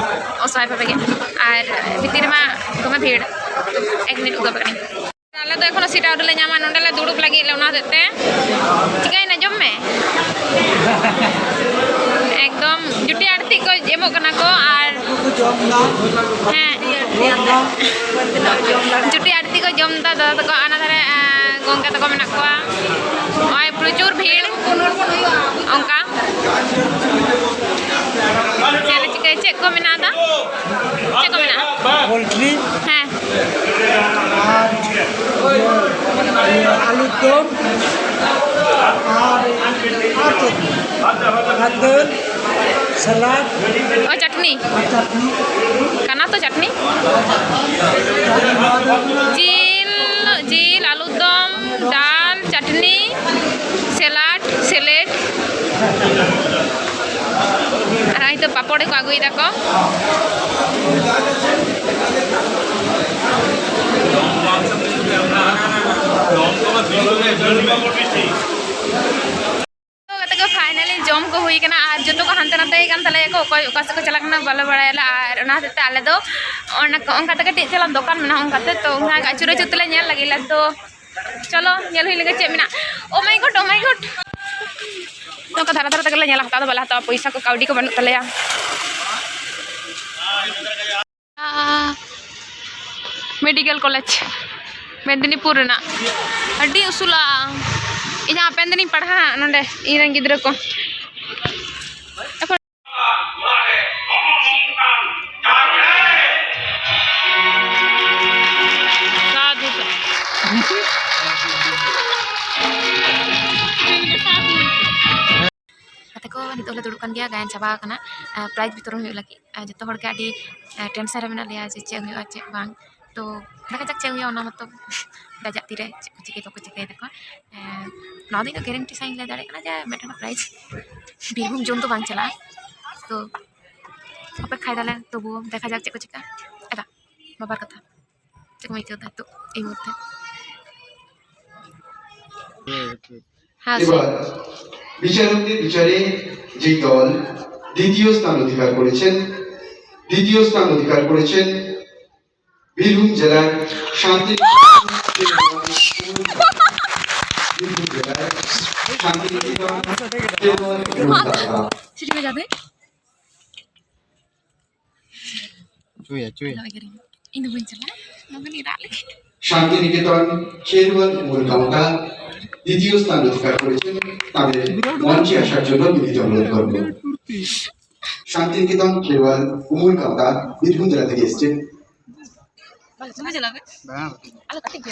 ᱚᱥᱚᱦᱟᱭ ᱵᱷᱟᱵᱮ ᱜᱮ᱾ ᱟᱨ ᱵᱷᱤᱛᱤᱨ ᱨᱮᱢᱟ ᱫᱚᱢᱮ ᱵᱷᱤᱲ, ᱮᱠ ᱢᱤᱱᱤᱴ ᱩᱫᱩᱜ ᱠᱟᱹᱱᱟᱹᱧ᱾ ᱟᱞᱮ ᱫᱚ ᱮᱠᱷᱚᱱᱳ ᱥᱤᱴ ᱟᱹᱣᱨᱤ ᱞᱮ ᱧᱟᱢᱟ, ᱱᱚᱰᱮ ᱞᱮ ᱫᱩᱲᱩᱵ ᱞᱟᱹᱜᱤᱫ ᱞᱮ, ᱚᱱᱟ ᱦᱚᱛᱮᱡ ᱛᱮ᱾ ᱪᱤᱠᱟᱹᱭᱮᱱᱟ, ᱡᱚᱢ ᱢᱮ᱾ ᱮᱠᱫᱚᱢ ᱡᱩᱴᱤ ᱟᱲᱛᱤ ᱠᱚ ᱮᱢᱚᱜ ᱠᱟᱱᱟ ᱠᱚ, ᱟᱨ ᱦᱮᱸ, ᱡᱩᱴᱤ ᱟᱲᱛᱤ ᱠᱚ ᱡᱚᱢ ᱮᱫᱟ ᱫᱟᱫᱟ ᱛᱟᱠᱚ, ᱚᱱᱟ ᱫᱷᱟᱨᱮ, ᱟᱸ, ᱜᱚᱝᱠᱮ ᱛᱟᱠᱚ ᱢᱮᱱᱟᱜ ᱠᱚᱣᱟ᱾ ᱱᱚᱜᱼᱚᱭ ᱯᱨᱚᱪᱩᱨ ᱵᱷᱤᱲ, ᱚᱱᱠᱟ᱾ ᱪᱮᱫ ᱞᱮ ᱪᱤᱠᱟᱹᱭᱟ? ᱪᱮᱫ ᱠᱚ ᱢᱮᱱᱟᱜ ᱫᱟ? ᱪᱮᱫ ᱠᱚ ᱢᱮᱱᱟᱜᱼᱟ? ᱯᱳᱞᱴᱨᱤ᱾ ᱦᱮᱸ᱾ ᱟᱨ ᱤᱭᱟᱹ, ᱟᱹᱞᱩ ᱫᱚᱢ ᱟᱨ, ᱟᱨ ᱪᱮᱫ? ᱟᱨ ᱫᱟᱹᱞ, ᱥᱟᱞᱟᱰ᱾ ᱚ, ᱪᱟᱴᱱᱤ᱾ ᱟᱨ ᱪᱟᱴᱱᱤ᱾ ᱠᱟᱱᱟ ᱛᱚ ᱪᱟᱴᱱᱤ? ᱡᱤᱞ, ᱡᱤᱞ, ᱟᱹᱞᱩ ᱫᱚᱢ, ᱰᱟᱞ, ᱪᱟᱴᱱᱤ, ᱥᱮᱞᱟᱰ, ᱥᱮᱞᱮᱰ᱾ ᱟᱨ ᱦᱚᱸᱜᱼᱚᱭ ᱛᱚ ᱯᱟᱯᱚᱲ ᱠᱚ ᱟᱹᱜᱩᱭ ᱫᱟᱠᱚ᱾ ᱛᱚ ᱜᱟᱛᱮ ᱠᱚ, finally ᱡᱚᱢ ᱠᱚ ᱦᱩᱭ ᱠᱟᱱᱟ ᱟᱨ ᱡᱚᱛᱚ ᱠᱚ ᱦᱟᱱᱛᱮ ᱱᱟᱛᱮ ᱠᱟᱱ ᱛᱟᱞᱮᱭᱟ ᱠᱚ, ᱚᱠᱚᱭ ᱚᱠᱟ ᱥᱮᱫ ᱠᱚ ᱪᱟᱞᱟᱜ ᱠᱟᱱᱟ ᱵᱟᱞᱮ ᱵᱟᱲᱟᱭᱟ᱾ ᱟᱨ ᱚᱱᱟ ᱦᱚᱛᱮᱡ ᱛᱮ ᱟᱞᱮ ᱫᱚ ᱚᱱᱟ, ᱚᱱᱠᱟ ᱛᱮ ᱠᱟᱹᱴᱤᱡ ᱪᱟᱞᱟᱜ ᱫᱚᱠᱟᱱ ᱢᱮᱱᱟᱜᱼᱟ, ᱚᱱᱠᱟ ᱛᱮ ᱛᱚ ᱚᱱᱟ ᱟᱹᱪᱩᱨ ᱟᱹᱪᱩᱨ ᱛᱮᱞᱮ ᱧᱮᱞ ᱞᱟᱹᱜᱤᱫ ᱞᱮ᱾ ᱛᱚ ᱪᱚᱞᱚ ᱧᱮᱞ ᱦᱩᱭ ᱞᱮᱱᱜᱮ ᱪᱮᱫ ᱢᱮᱱᱟᱜᱼᱟ᱾ Oh my God, oh my God, ᱱᱚᱝᱠᱟ ᱫᱷᱟᱨᱮ ᱫᱷᱟᱨᱮ ᱛᱮᱜᱮ ᱞᱮ ᱧᱮᱞᱟ, ᱦᱟᱛᱟᱣ ᱫᱚ ᱵᱟᱞᱮ ᱦᱟᱛᱟᱣᱟ, ᱯᱚᱭᱥᱟ ᱠᱚ ᱠᱟᱹᱣᱰᱤ ᱠᱚ ᱵᱟᱹᱱᱩᱜ ᱛᱟᱞᱮᱭᱟ᱾ ᱢᱮᱰᱤᱠᱮᱞ ᱠᱚᱞᱮᱡᱽ ᱢᱮᱫᱽᱱᱤᱯᱩᱨ ᱨᱮᱱᱟᱜ, ᱟᱹᱰᱤ ᱩᱥᱩᱞᱟ᱾ ᱤᱧ ᱦᱟᱯᱮᱱ ᱫᱤᱱᱤᱧ ᱯᱟᱲᱦᱟᱜ ᱱᱚᱰᱮ, ᱤᱧ ᱨᱮᱱ ᱜᱤᱫᱽᱨᱟᱹ ᱠᱚ᱾ ᱥᱟᱫᱷᱩ᱾ ᱱᱤᱛᱚᱜ ᱞᱮ ᱫᱩᱲᱩᱵ ᱠᱟᱱ ᱜᱮᱭᱟ ᱜᱟᱭᱟᱱ ᱪᱟᱵᱟ ᱟᱠᱟᱱᱟ᱾ ᱯᱨᱟᱭᱤᱡᱽ ᱵᱤᱛᱚᱨᱚᱱ ᱦᱩᱭᱩᱜ ᱞᱟᱹᱜᱤᱫ᱾ ᱟᱨ ᱡᱚᱛᱚ ᱦᱚᱲ ᱜᱮ ᱟᱹᱰᱤ ᱴᱮᱱᱥᱮᱱ ᱨᱮ ᱢᱮᱱᱟᱜ ᱞᱮᱭᱟ ᱡᱮ ᱪᱮᱫ ᱦᱩᱭᱩᱜᱼᱟ ᱪᱮᱫ ᱵᱟᱝ᱾ ᱛᱚ ᱫᱮᱠᱷᱟ ᱡᱟᱠ ᱪᱮᱫ ᱦᱩᱭᱩᱜᱼᱟ, ᱚᱱᱟ ᱢᱟᱛᱚ ᱡᱟᱡᱟᱜ ᱛᱤᱨᱮ ᱪᱮᱫ ᱠᱚ ᱪᱤᱠᱟᱹᱭ ᱫᱟᱠᱚ ᱪᱤᱠᱟᱹᱭ ᱫᱟᱠᱚ᱾ ᱱᱚᱣᱟ ᱫᱚ ᱤᱧ ᱫᱚ ᱜᱮᱨᱮᱱᱴᱤ ᱥᱟᱺᱦᱤᱡ ᱞᱟᱹᱭ ᱫᱟᱲᱮᱭᱟᱜ ᱠᱟᱱᱟ ᱡᱮ ᱢᱤᱫᱴᱮᱱ ᱯᱨᱟᱭᱤᱡᱽ ᱵᱤᱨᱵᱷᱩᱢ ᱡᱳᱱ ᱫᱚ ᱵᱟᱝ ᱪᱟᱞᱟᱜᱼᱟ᱾ ᱛᱚ ᱚᱯᱮᱠᱠᱷᱟᱭ ᱫᱟᱞᱮ, ᱛᱚᱵᱩ ᱫᱮᱠᱷᱟ ᱡᱟᱠ ᱪᱮᱫ ᱠᱚ ᱪᱤᱠᱟᱹᱜᱼᱟ᱾ ᱮᱫᱟ, ᱵᱟᱵᱟᱨ ᱠᱟᱛᱷᱟ ᱪᱮᱫ ᱠᱚᱢ ᱟᱹᱭᱠᱟᱹᱣ ᱫᱟ ᱱᱤᱛᱚᱜ ᱮᱭ ᱢᱩᱦᱩᱨᱛᱮ? ᱦᱮᱸ, ᱥᱮ? এবার বিচারকদের বিচারে যে দল দ্বিতীয় স্থান অধিকার করেছেন, দ্বিতীয় স্থান অধিকার করেছেন বীরভূম জেলার শান্তি বীরভূম জেলার শান্তিনিকেতন সেবা এবং দাতা। ᱪᱩᱭᱟ, ᱪᱩᱭᱟ᱾ ᱤᱧ ᱫᱚ ᱵᱟᱹᱧ ᱪᱟᱞᱟᱜᱼᱟ, ᱱᱚᱝᱠᱟᱱ ᱨᱟᱜ ᱞᱮᱠᱷᱟᱱ᱾ শান্তিনিকেতন খেরুয়াল উমর কাউতা দ্বিতীয় স্থান অধিকার করেছেন, তাদের মঞ্চে আসার জন্য বিনীত অনুরোধ করব। শান্তিনিকেতন খেরুয়াল উমর কাউতা বীরভূম জেলা থেকে এসছেন। ᱵᱟᱝ, ᱪᱟᱞᱟᱜ ᱢᱮ᱾ ᱵᱟᱝ᱾ ᱟᱞᱚ ᱠᱟᱹᱴᱤᱡ ᱜᱮ᱾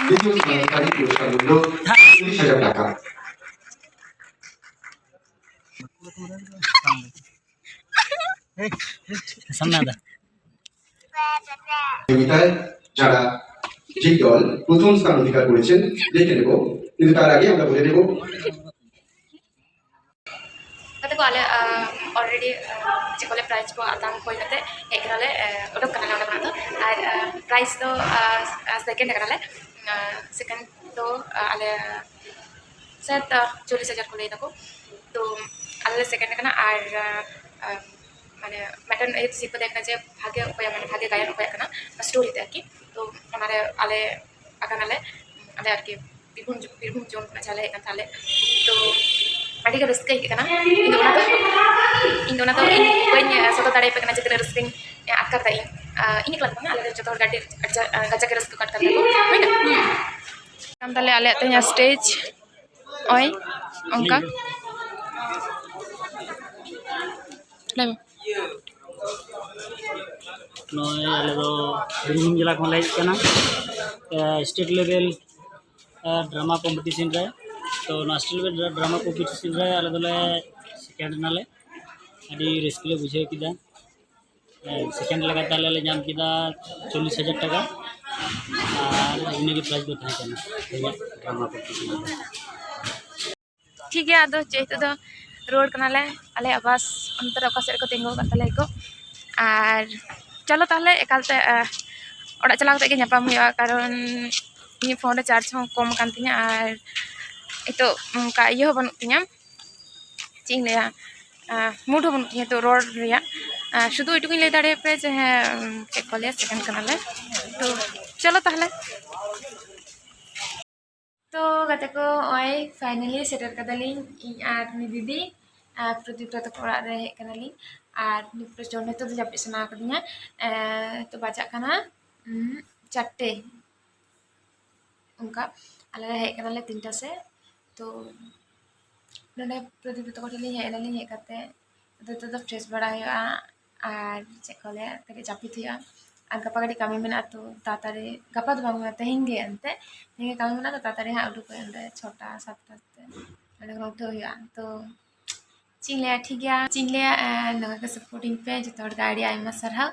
দ্বিতীয় স্থান অধিকারী পুরস্কার মূল্য চল্লিশ হাজার টাকা। সামনে আদা। প্রতিযোগিতায় যারা যে দল প্রথম স্থান অধিকার করেছেন, দেখে নেব, কিন্তু তার আগে আমরা বলে নেব। ᱜᱟᱛᱮ ᱠᱚ, ᱟᱞᱮ ᱚᱞᱨᱮᱰᱤ ᱪᱮᱫ ᱠᱚ ᱞᱟᱹᱭᱟ, ᱯᱨᱟᱭᱤᱡᱽ ᱠᱚ ᱟᱛᱟᱝ ᱦᱩᱭ ᱠᱟᱛᱮ ᱦᱮᱡ ᱠᱟᱱᱟᱞᱮ, ᱚᱰᱚᱠ ᱠᱟᱱᱟᱞᱮ ᱚᱸᱰᱮ ᱠᱷᱚᱱᱟᱜ ᱫᱚ᱾ ᱟᱨ ᱯᱨᱟᱭᱤᱡᱽ ᱫᱚ ᱥᱮᱠᱮᱱᱰ ᱠᱟᱱᱟᱞᱮ᱾ ᱥᱮᱠᱮᱱᱰ ᱫᱚ ᱟᱞᱮ ᱥᱟᱭᱟᱫ ᱪᱚᱞᱞᱤᱥ ᱦᱟᱡᱟᱨ ᱠᱚ ᱞᱟᱹᱭ ᱫᱟᱠᱚ᱾ ᱛᱚ ᱟᱞᱮ ᱞᱮ ᱥᱮᱠᱮᱱᱰ ᱠᱟᱱᱟ᱾ ᱟᱨ ᱢᱟᱱᱮ ᱢᱤᱫᱴᱮᱱ ᱤᱭᱟᱹ ᱥᱤᱨᱯᱟᱹ ᱛᱟᱦᱮᱸ ᱠᱟᱱᱟ ᱡᱮ ᱵᱷᱟᱜᱮ ᱚᱠᱚᱭᱟᱜ, ᱢᱟᱱᱮ ᱵᱷᱟᱜᱮ ᱜᱟᱭᱟᱱ ᱚᱠᱚᱭᱟᱜ ᱠᱟᱱᱟ, ᱚᱱᱟ ᱥᱴᱳᱨᱤ ᱛᱮ ᱟᱨᱠᱤ᱾ ᱛᱚ ᱚᱱᱟᱨᱮ ᱟᱞᱮ ᱟᱠᱟᱱᱟᱞᱮ, ᱟᱞᱮ ᱟᱨᱠᱤ ᱵᱤᱨᱵᱷᱩᱢ, ᱵᱤᱨᱵᱷᱩᱢ ᱡᱳᱱ ᱠᱷᱚᱱᱟᱜ ᱡᱟᱦᱟᱸᱞᱮ ᱦᱮᱡ ᱠᱟᱱ ᱛᱟᱦᱞᱮ᱾ ᱛᱚ ᱟᱹᱰᱤ ᱜᱮ ᱨᱟᱹᱥᱠᱟᱹ ᱟᱹᱭᱠᱟᱹᱜ ᱠᱟᱱᱟ᱾ ᱤᱧ ᱫᱚ ᱚᱱᱟ ᱫᱚ, ᱤᱧ ᱫᱚ ᱚᱱᱟ ᱫᱚ ᱤᱧ ᱵᱟᱹᱧ ᱥᱚᱫᱚᱨ ᱫᱟᱲᱮᱭᱟᱯᱮ ᱠᱟᱱᱟ ᱡᱮ ᱛᱤᱱᱟᱹᱜ ᱨᱟᱹᱥᱠᱟᱹᱧ ᱟᱴᱠᱟᱨ ᱫᱟ ᱤᱧ᱾ ᱤᱧ ᱮᱠᱞᱟ ᱫᱚ ᱵᱟᱝᱟ, ᱟᱞᱮ ᱫᱚ ᱡᱚᱛᱚ ᱦᱚᱲ ᱜᱮ ᱟᱹᱰᱤ ᱠᱟᱡᱟᱠ ᱜᱮ ᱨᱟᱹᱥᱠᱟᱹ ᱠᱚ ᱟᱴᱠᱟᱨ ᱫᱟᱠᱚ᱾ ᱦᱩᱭᱱᱟ? ᱦᱩᱸ᱾ ᱠᱟᱱ ᱛᱟᱞᱮᱭᱟ ᱟᱞᱮᱭᱟᱜ ᱛᱮᱦᱮᱧᱟᱜ ᱥᱴᱮᱡᱽ᱾ ᱳᱭ ᱚᱱᱠᱟ᱾ ᱞᱟᱹᱭ ᱢᱮ᱾ ᱱᱚᱜᱼᱚᱭ ᱟᱞᱮ ᱫᱚ ᱵᱤᱨᱵᱷᱩᱢ ᱡᱮᱞᱟ ᱠᱷᱚᱱ ᱞᱮ ᱦᱮᱡ ᱠᱟᱱᱟ, ᱮ, ᱥᱴᱮᱴ ᱞᱮᱵᱮᱞ, ᱮ, ᱰᱨᱟᱢᱟ ᱠᱚᱢᱯᱤᱴᱤᱥᱮᱱ ᱨᱮ᱾ ᱛᱚ ᱱᱚᱣᱟ ᱥᱴᱮᱴ ᱞᱮᱵᱮᱞ ᱰᱨᱟᱢᱟ ᱠᱚᱢᱯᱤᱴᱤᱥᱚᱱ ᱨᱮ ᱟᱞᱮ ᱫᱚᱞᱮ ᱥᱮᱠᱮᱱᱰ ᱮᱱᱟᱞᱮ᱾ ᱟᱹᱰᱤ ᱨᱟᱹᱥᱠᱟᱹ ᱞᱮ ᱵᱩᱡᱷᱟᱹᱣ ᱠᱮᱫᱟ᱾ ᱥᱮᱠᱮᱱᱰ ᱞᱮᱠᱟᱛᱮ ᱟᱞᱮ ᱞᱮ ᱧᱟᱢ ᱠᱮᱫᱟ ᱪᱚᱞᱞᱤᱥ ᱦᱟᱡᱟᱨ ᱴᱟᱠᱟ, ᱟᱨ ᱤᱱᱟᱹᱜᱮ ᱯᱨᱟᱭᱤᱡᱽ ᱫᱚ ᱛᱟᱦᱮᱸ ᱠᱟᱱᱟ ᱛᱮᱦᱮᱧᱟᱜ ᱰᱨᱟᱢᱟ ᱠᱚᱢᱯᱤᱴᱤᱥᱚᱱ ᱨᱮ᱾ ᱴᱷᱤᱠ ᱜᱮᱭᱟ, ᱟᱫᱚ ᱪᱮᱫ, ᱱᱤᱛᱚᱜ ᱫᱚ ᱨᱩᱣᱟᱹᱲ ᱠᱟᱱᱟᱞᱮ ᱟᱞᱮᱭᱟᱜ ᱵᱟᱥ, ᱚᱱᱛᱮ ᱨᱮ ᱚᱠᱟ ᱥᱮᱫ ᱨᱮᱠᱚ ᱛᱤᱸᱜᱩ ᱟᱠᱟᱫ ᱛᱟᱞᱮᱭᱟ ᱠᱚ᱾ ᱟᱨ ᱪᱚᱞᱚ ᱛᱟᱦᱚᱞᱮ ᱮᱠᱟᱞᱛᱮ, ᱟᱦ, ᱚᱲᱟᱜ ᱪᱟᱞᱟᱣ ᱠᱟᱛᱮ ᱜᱮ ᱧᱟᱯᱟᱢ ᱦᱩᱭᱩᱜᱼᱟ, ᱠᱟᱨᱚᱱ ᱤᱧᱟᱹᱜ ᱯᱷᱳᱱ ᱨᱮ ᱪᱟᱨᱡᱽ ᱦᱚᱸ ᱠᱚᱢ ᱟᱠᱟᱱ ᱛᱤᱧᱟᱹ᱾ ᱟᱨ ᱱᱤᱛᱚᱜ ᱚᱱᱠᱟ ᱤᱭᱟᱹ ᱦᱚᱸ ᱵᱟᱹᱱᱩᱜ ᱛᱤᱧᱟᱹ, ᱪᱮᱫ ᱤᱧ ᱞᱟᱹᱭᱟ, ᱟᱦ, ᱢᱩᱰ ᱦᱚᱸ ᱵᱟᱹᱱᱩᱜ ᱛᱤᱧᱟᱹ ᱱᱤᱛᱚᱜ ᱨᱚᱲ ᱨᱮᱭᱟᱜ᱾ ᱟᱦ, ᱥᱩᱫᱷᱩ ᱮᱴᱩᱠᱩᱧ ᱞᱟᱹᱭ ᱫᱟᱲᱮᱭᱟᱯᱮ ᱡᱮ ᱦᱮᱸ, ᱩᱢ, ᱪᱮᱫ ᱠᱚ ᱞᱟᱹᱭᱟ, ᱥᱮᱠᱮᱱᱰ ᱠᱟᱱᱟᱞᱮ᱾ ᱛᱚ ᱪᱚᱞᱚ ᱛᱟᱦᱚᱞᱮ᱾ ᱛᱚ ᱜᱟᱛᱮ ᱠᱚ, ᱱᱚᱜᱼᱚᱭ finally ᱥᱮᱴᱮᱨ ᱠᱟᱫᱟᱞᱤᱧ ᱤᱧ ᱟᱨ ᱩᱱᱤ ᱫᱤᱫᱤ, ᱟᱨ ᱯᱨᱚᱫᱤᱯ ᱫᱟ ᱛᱟᱠᱚ ᱚᱲᱟᱜ ᱨᱮ ᱦᱮᱡ ᱠᱟᱱᱟᱞᱤᱧ᱾ ᱟᱨ ᱱᱤᱛᱚᱜ ᱫᱚ ᱡᱟᱹᱯᱤᱫ ᱥᱟᱱᱟ ᱠᱟᱫᱤᱧᱟ᱾ ᱮᱸ, ᱛᱚ ᱵᱟᱡᱟᱜ ᱠᱟᱱᱟ, ᱩᱸ, ᱪᱟᱨᱴᱮ ᱚᱱᱠᱟ᱾ ᱟᱞᱮ ᱞᱮ ᱦᱮᱡ ᱠᱟᱱᱟᱞᱮ ᱛᱤᱱᱴᱟ ᱥᱮᱫ᱾ ᱛᱚ ᱱᱚᱰᱮ ᱯᱨᱚᱫᱤᱯ ᱫᱟ ᱛᱟᱠᱚ ᱴᱷᱮᱱ ᱞᱤᱧ ᱦᱮᱡ ᱮᱱᱟᱞᱤᱧ, ᱦᱮᱡ ᱠᱟᱛᱮ ᱟᱫᱚ ᱱᱤᱛᱚᱜ ᱫᱚ fresh ᱵᱟᱲᱟ ᱦᱩᱭᱩᱜᱼᱟ᱾ ᱟᱨ ᱪᱮᱫ ᱠᱚ ᱞᱟᱹᱭᱟ, ᱠᱟᱹᱴᱤᱡ ᱡᱟᱹᱯᱤᱫ ᱦᱩᱭᱩᱜᱼᱟ᱾ ᱟᱨ ᱜᱟᱯᱟ ᱠᱟᱹᱴᱤᱡ ᱠᱟᱹᱢᱤ ᱢᱮᱱᱟᱜᱼᱟ, ᱛᱚ ᱛᱟᱲᱟᱛᱟᱲᱤ, ᱜᱟᱯᱟ ᱫᱚ ᱵᱟᱝ ᱦᱩᱭᱩᱜᱼᱟ, ᱛᱮᱦᱮᱧ ᱜᱮ ᱮᱱᱛᱮ, ᱛᱮᱦᱮᱧ ᱜᱮ ᱠᱟᱹᱢᱤ ᱢᱮᱱᱟᱜᱼᱟ, ᱛᱚ ᱛᱟᱲᱟᱛᱟᱲᱤ ᱦᱟᱸᱜ ᱩᱰᱩᱠᱚᱜ ᱦᱩᱭᱩᱜᱼᱟ, ᱚᱸᱰᱮ ᱪᱷᱚᱴᱟ ᱥᱟᱛᱴᱟ ᱛᱮ ᱚᱸᱰᱮ ᱠᱷᱚᱱ ᱩᱴᱷᱟᱹᱣ ᱦᱩᱭᱩᱜᱼᱟ᱾ ᱛᱚ ᱪᱮᱫ ᱤᱧ ᱞᱟᱹᱭᱟ, ᱴᱷᱤᱠ ᱜᱮᱭᱟ, ᱪᱮᱫ ᱤᱧ ᱞᱟᱹᱭᱟ, ᱮᱸ, ᱱᱚᱝᱠᱟ ᱜᱮ support ᱤᱧ ᱯᱮ ᱡᱚᱛᱚ ᱦᱚᱲ ᱜᱮ, ᱟᱹᱰᱤ ᱟᱭᱢᱟ ᱥᱟᱨᱦᱟᱣ᱾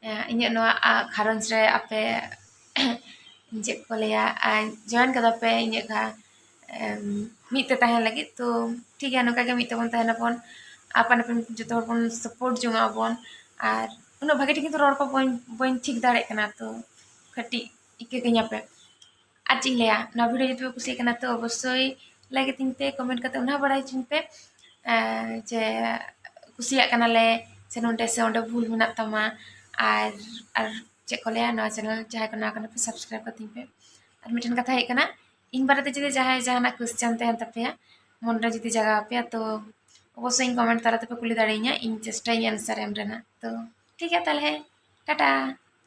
ᱮᱸ, ᱤᱧᱟᱹᱜ ᱱᱚᱣᱟ, ᱟ, ᱜᱷᱟᱨᱚᱸᱡᱽ ᱨᱮ ᱟᱯᱮ ᱪᱮᱫ ᱠᱚ ᱞᱟᱹᱭᱟ, ᱟᱨ join ᱠᱟᱫᱟ ᱯᱮ ᱤᱧᱟᱹᱜ ᱜᱷᱟ-, ᱮᱢ, ᱢᱤᱫ ᱛᱮ ᱛᱟᱦᱮᱱ ᱞᱟᱹᱜᱤᱫ᱾ ᱛᱚ ᱴᱷᱤᱠ ᱜᱮᱭᱟ, ᱱᱚᱝᱠᱟ ᱜᱮ ᱢᱤᱫ ᱛᱮᱵᱚᱱ ᱛᱟᱦᱮᱱᱟᱵᱚᱱ, ᱟᱯᱟᱱ ᱟᱹᱯᱤᱱ ᱡᱚᱛᱚ ᱦᱚᱲ ᱵᱚᱱ support ᱡᱚᱝᱟᱜ ᱟᱵᱚᱱ᱾ ᱟᱨ ᱩᱱᱟᱹᱜ ᱵᱷᱟᱜᱮ ᱴᱷᱤᱠ ᱠᱤᱱᱛᱩ ᱨᱚᱲ ᱠᱚ ᱵᱟᱹᱧ, ᱵᱟᱹᱧ ᱴᱷᱤᱠ ᱫᱟᱲᱮᱭᱟᱜ ᱠᱟᱱᱟ, ᱛᱚ ᱠᱟᱹᱴᱤᱡ ᱤᱠᱟᱹ ᱠᱟᱹᱧᱟᱯᱮ᱾ ᱟᱨ ᱪᱮᱫ ᱤᱧ ᱞᱟᱹᱭᱟ, ᱱᱚᱣᱟ video ᱡᱩᱫᱤ ᱯᱮ ᱠᱩᱥᱤᱭᱟᱜ ᱠᱟᱱᱟ ᱛᱚ ᱚᱵᱚᱥᱥᱳᱭ like ᱟᱹᱛᱤᱧ ᱯᱮ, comment ᱠᱟᱛᱮ ᱚᱱᱟ ᱦᱚᱸ ᱵᱟᱲᱟᱭ ᱦᱚᱪᱚᱧ ᱯᱮ, ᱮᱸ, ᱡᱮ ᱠᱩᱥᱤᱭᱟᱜ ᱠᱟᱱᱟᱞᱮ ᱥᱮ ᱱᱚᱸᱰᱮ ᱥᱮ ᱚᱸᱰᱮ ᱵᱷᱩᱞ ᱢᱮᱱᱟᱜ ᱛᱟᱢᱟ᱾ ᱟᱨ, ᱟᱨ ᱪᱮᱫ ᱠᱚ ᱞᱟᱹᱭᱟ, ᱱᱚᱣᱟ channel ᱡᱟᱦᱟᱸᱭ ᱠᱚ ᱱᱟᱣᱟ ᱠᱟᱱᱟ ᱯᱮ subscribe ᱠᱟᱹᱛᱤᱧ ᱯᱮ᱾ ᱟᱨ ᱢᱤᱫᱴᱮᱱ ᱠᱟᱛᱷᱟ ᱦᱩᱭᱩᱜ ᱠᱟᱱᱟ, ᱤᱧ ᱵᱟᱨᱮᱛᱮ ᱡᱩᱫᱤ ᱡᱟᱦᱟᱸᱭ ᱡᱟᱦᱟᱱᱟᱜ question ᱛᱟᱦᱮᱱ ᱛᱟᱯᱮᱭᱟ, ᱢᱚᱱᱮᱨᱮ ᱡᱩᱫᱤ ᱡᱟᱜᱟᱣ ᱟᱯᱮᱭᱟ, ᱛᱚ ᱚᱵᱚᱥᱥᱳᱭ ᱤᱧ comment ᱛᱟᱞᱟ ᱛᱮᱯᱮ ᱠᱩᱞᱤ ᱫᱟᱲᱮᱭᱟᱹᱧᱟ, ᱤᱧ ᱪᱮᱥᱴᱟᱭᱟᱹᱧ answer ᱮᱢ ᱨᱮᱱᱟᱜ᱾ ᱛᱚ ᱴᱷᱤᱠ ᱜᱮᱭᱟ ᱛᱟᱦᱚᱞᱮ, ᱴᱟᱴᱟ᱾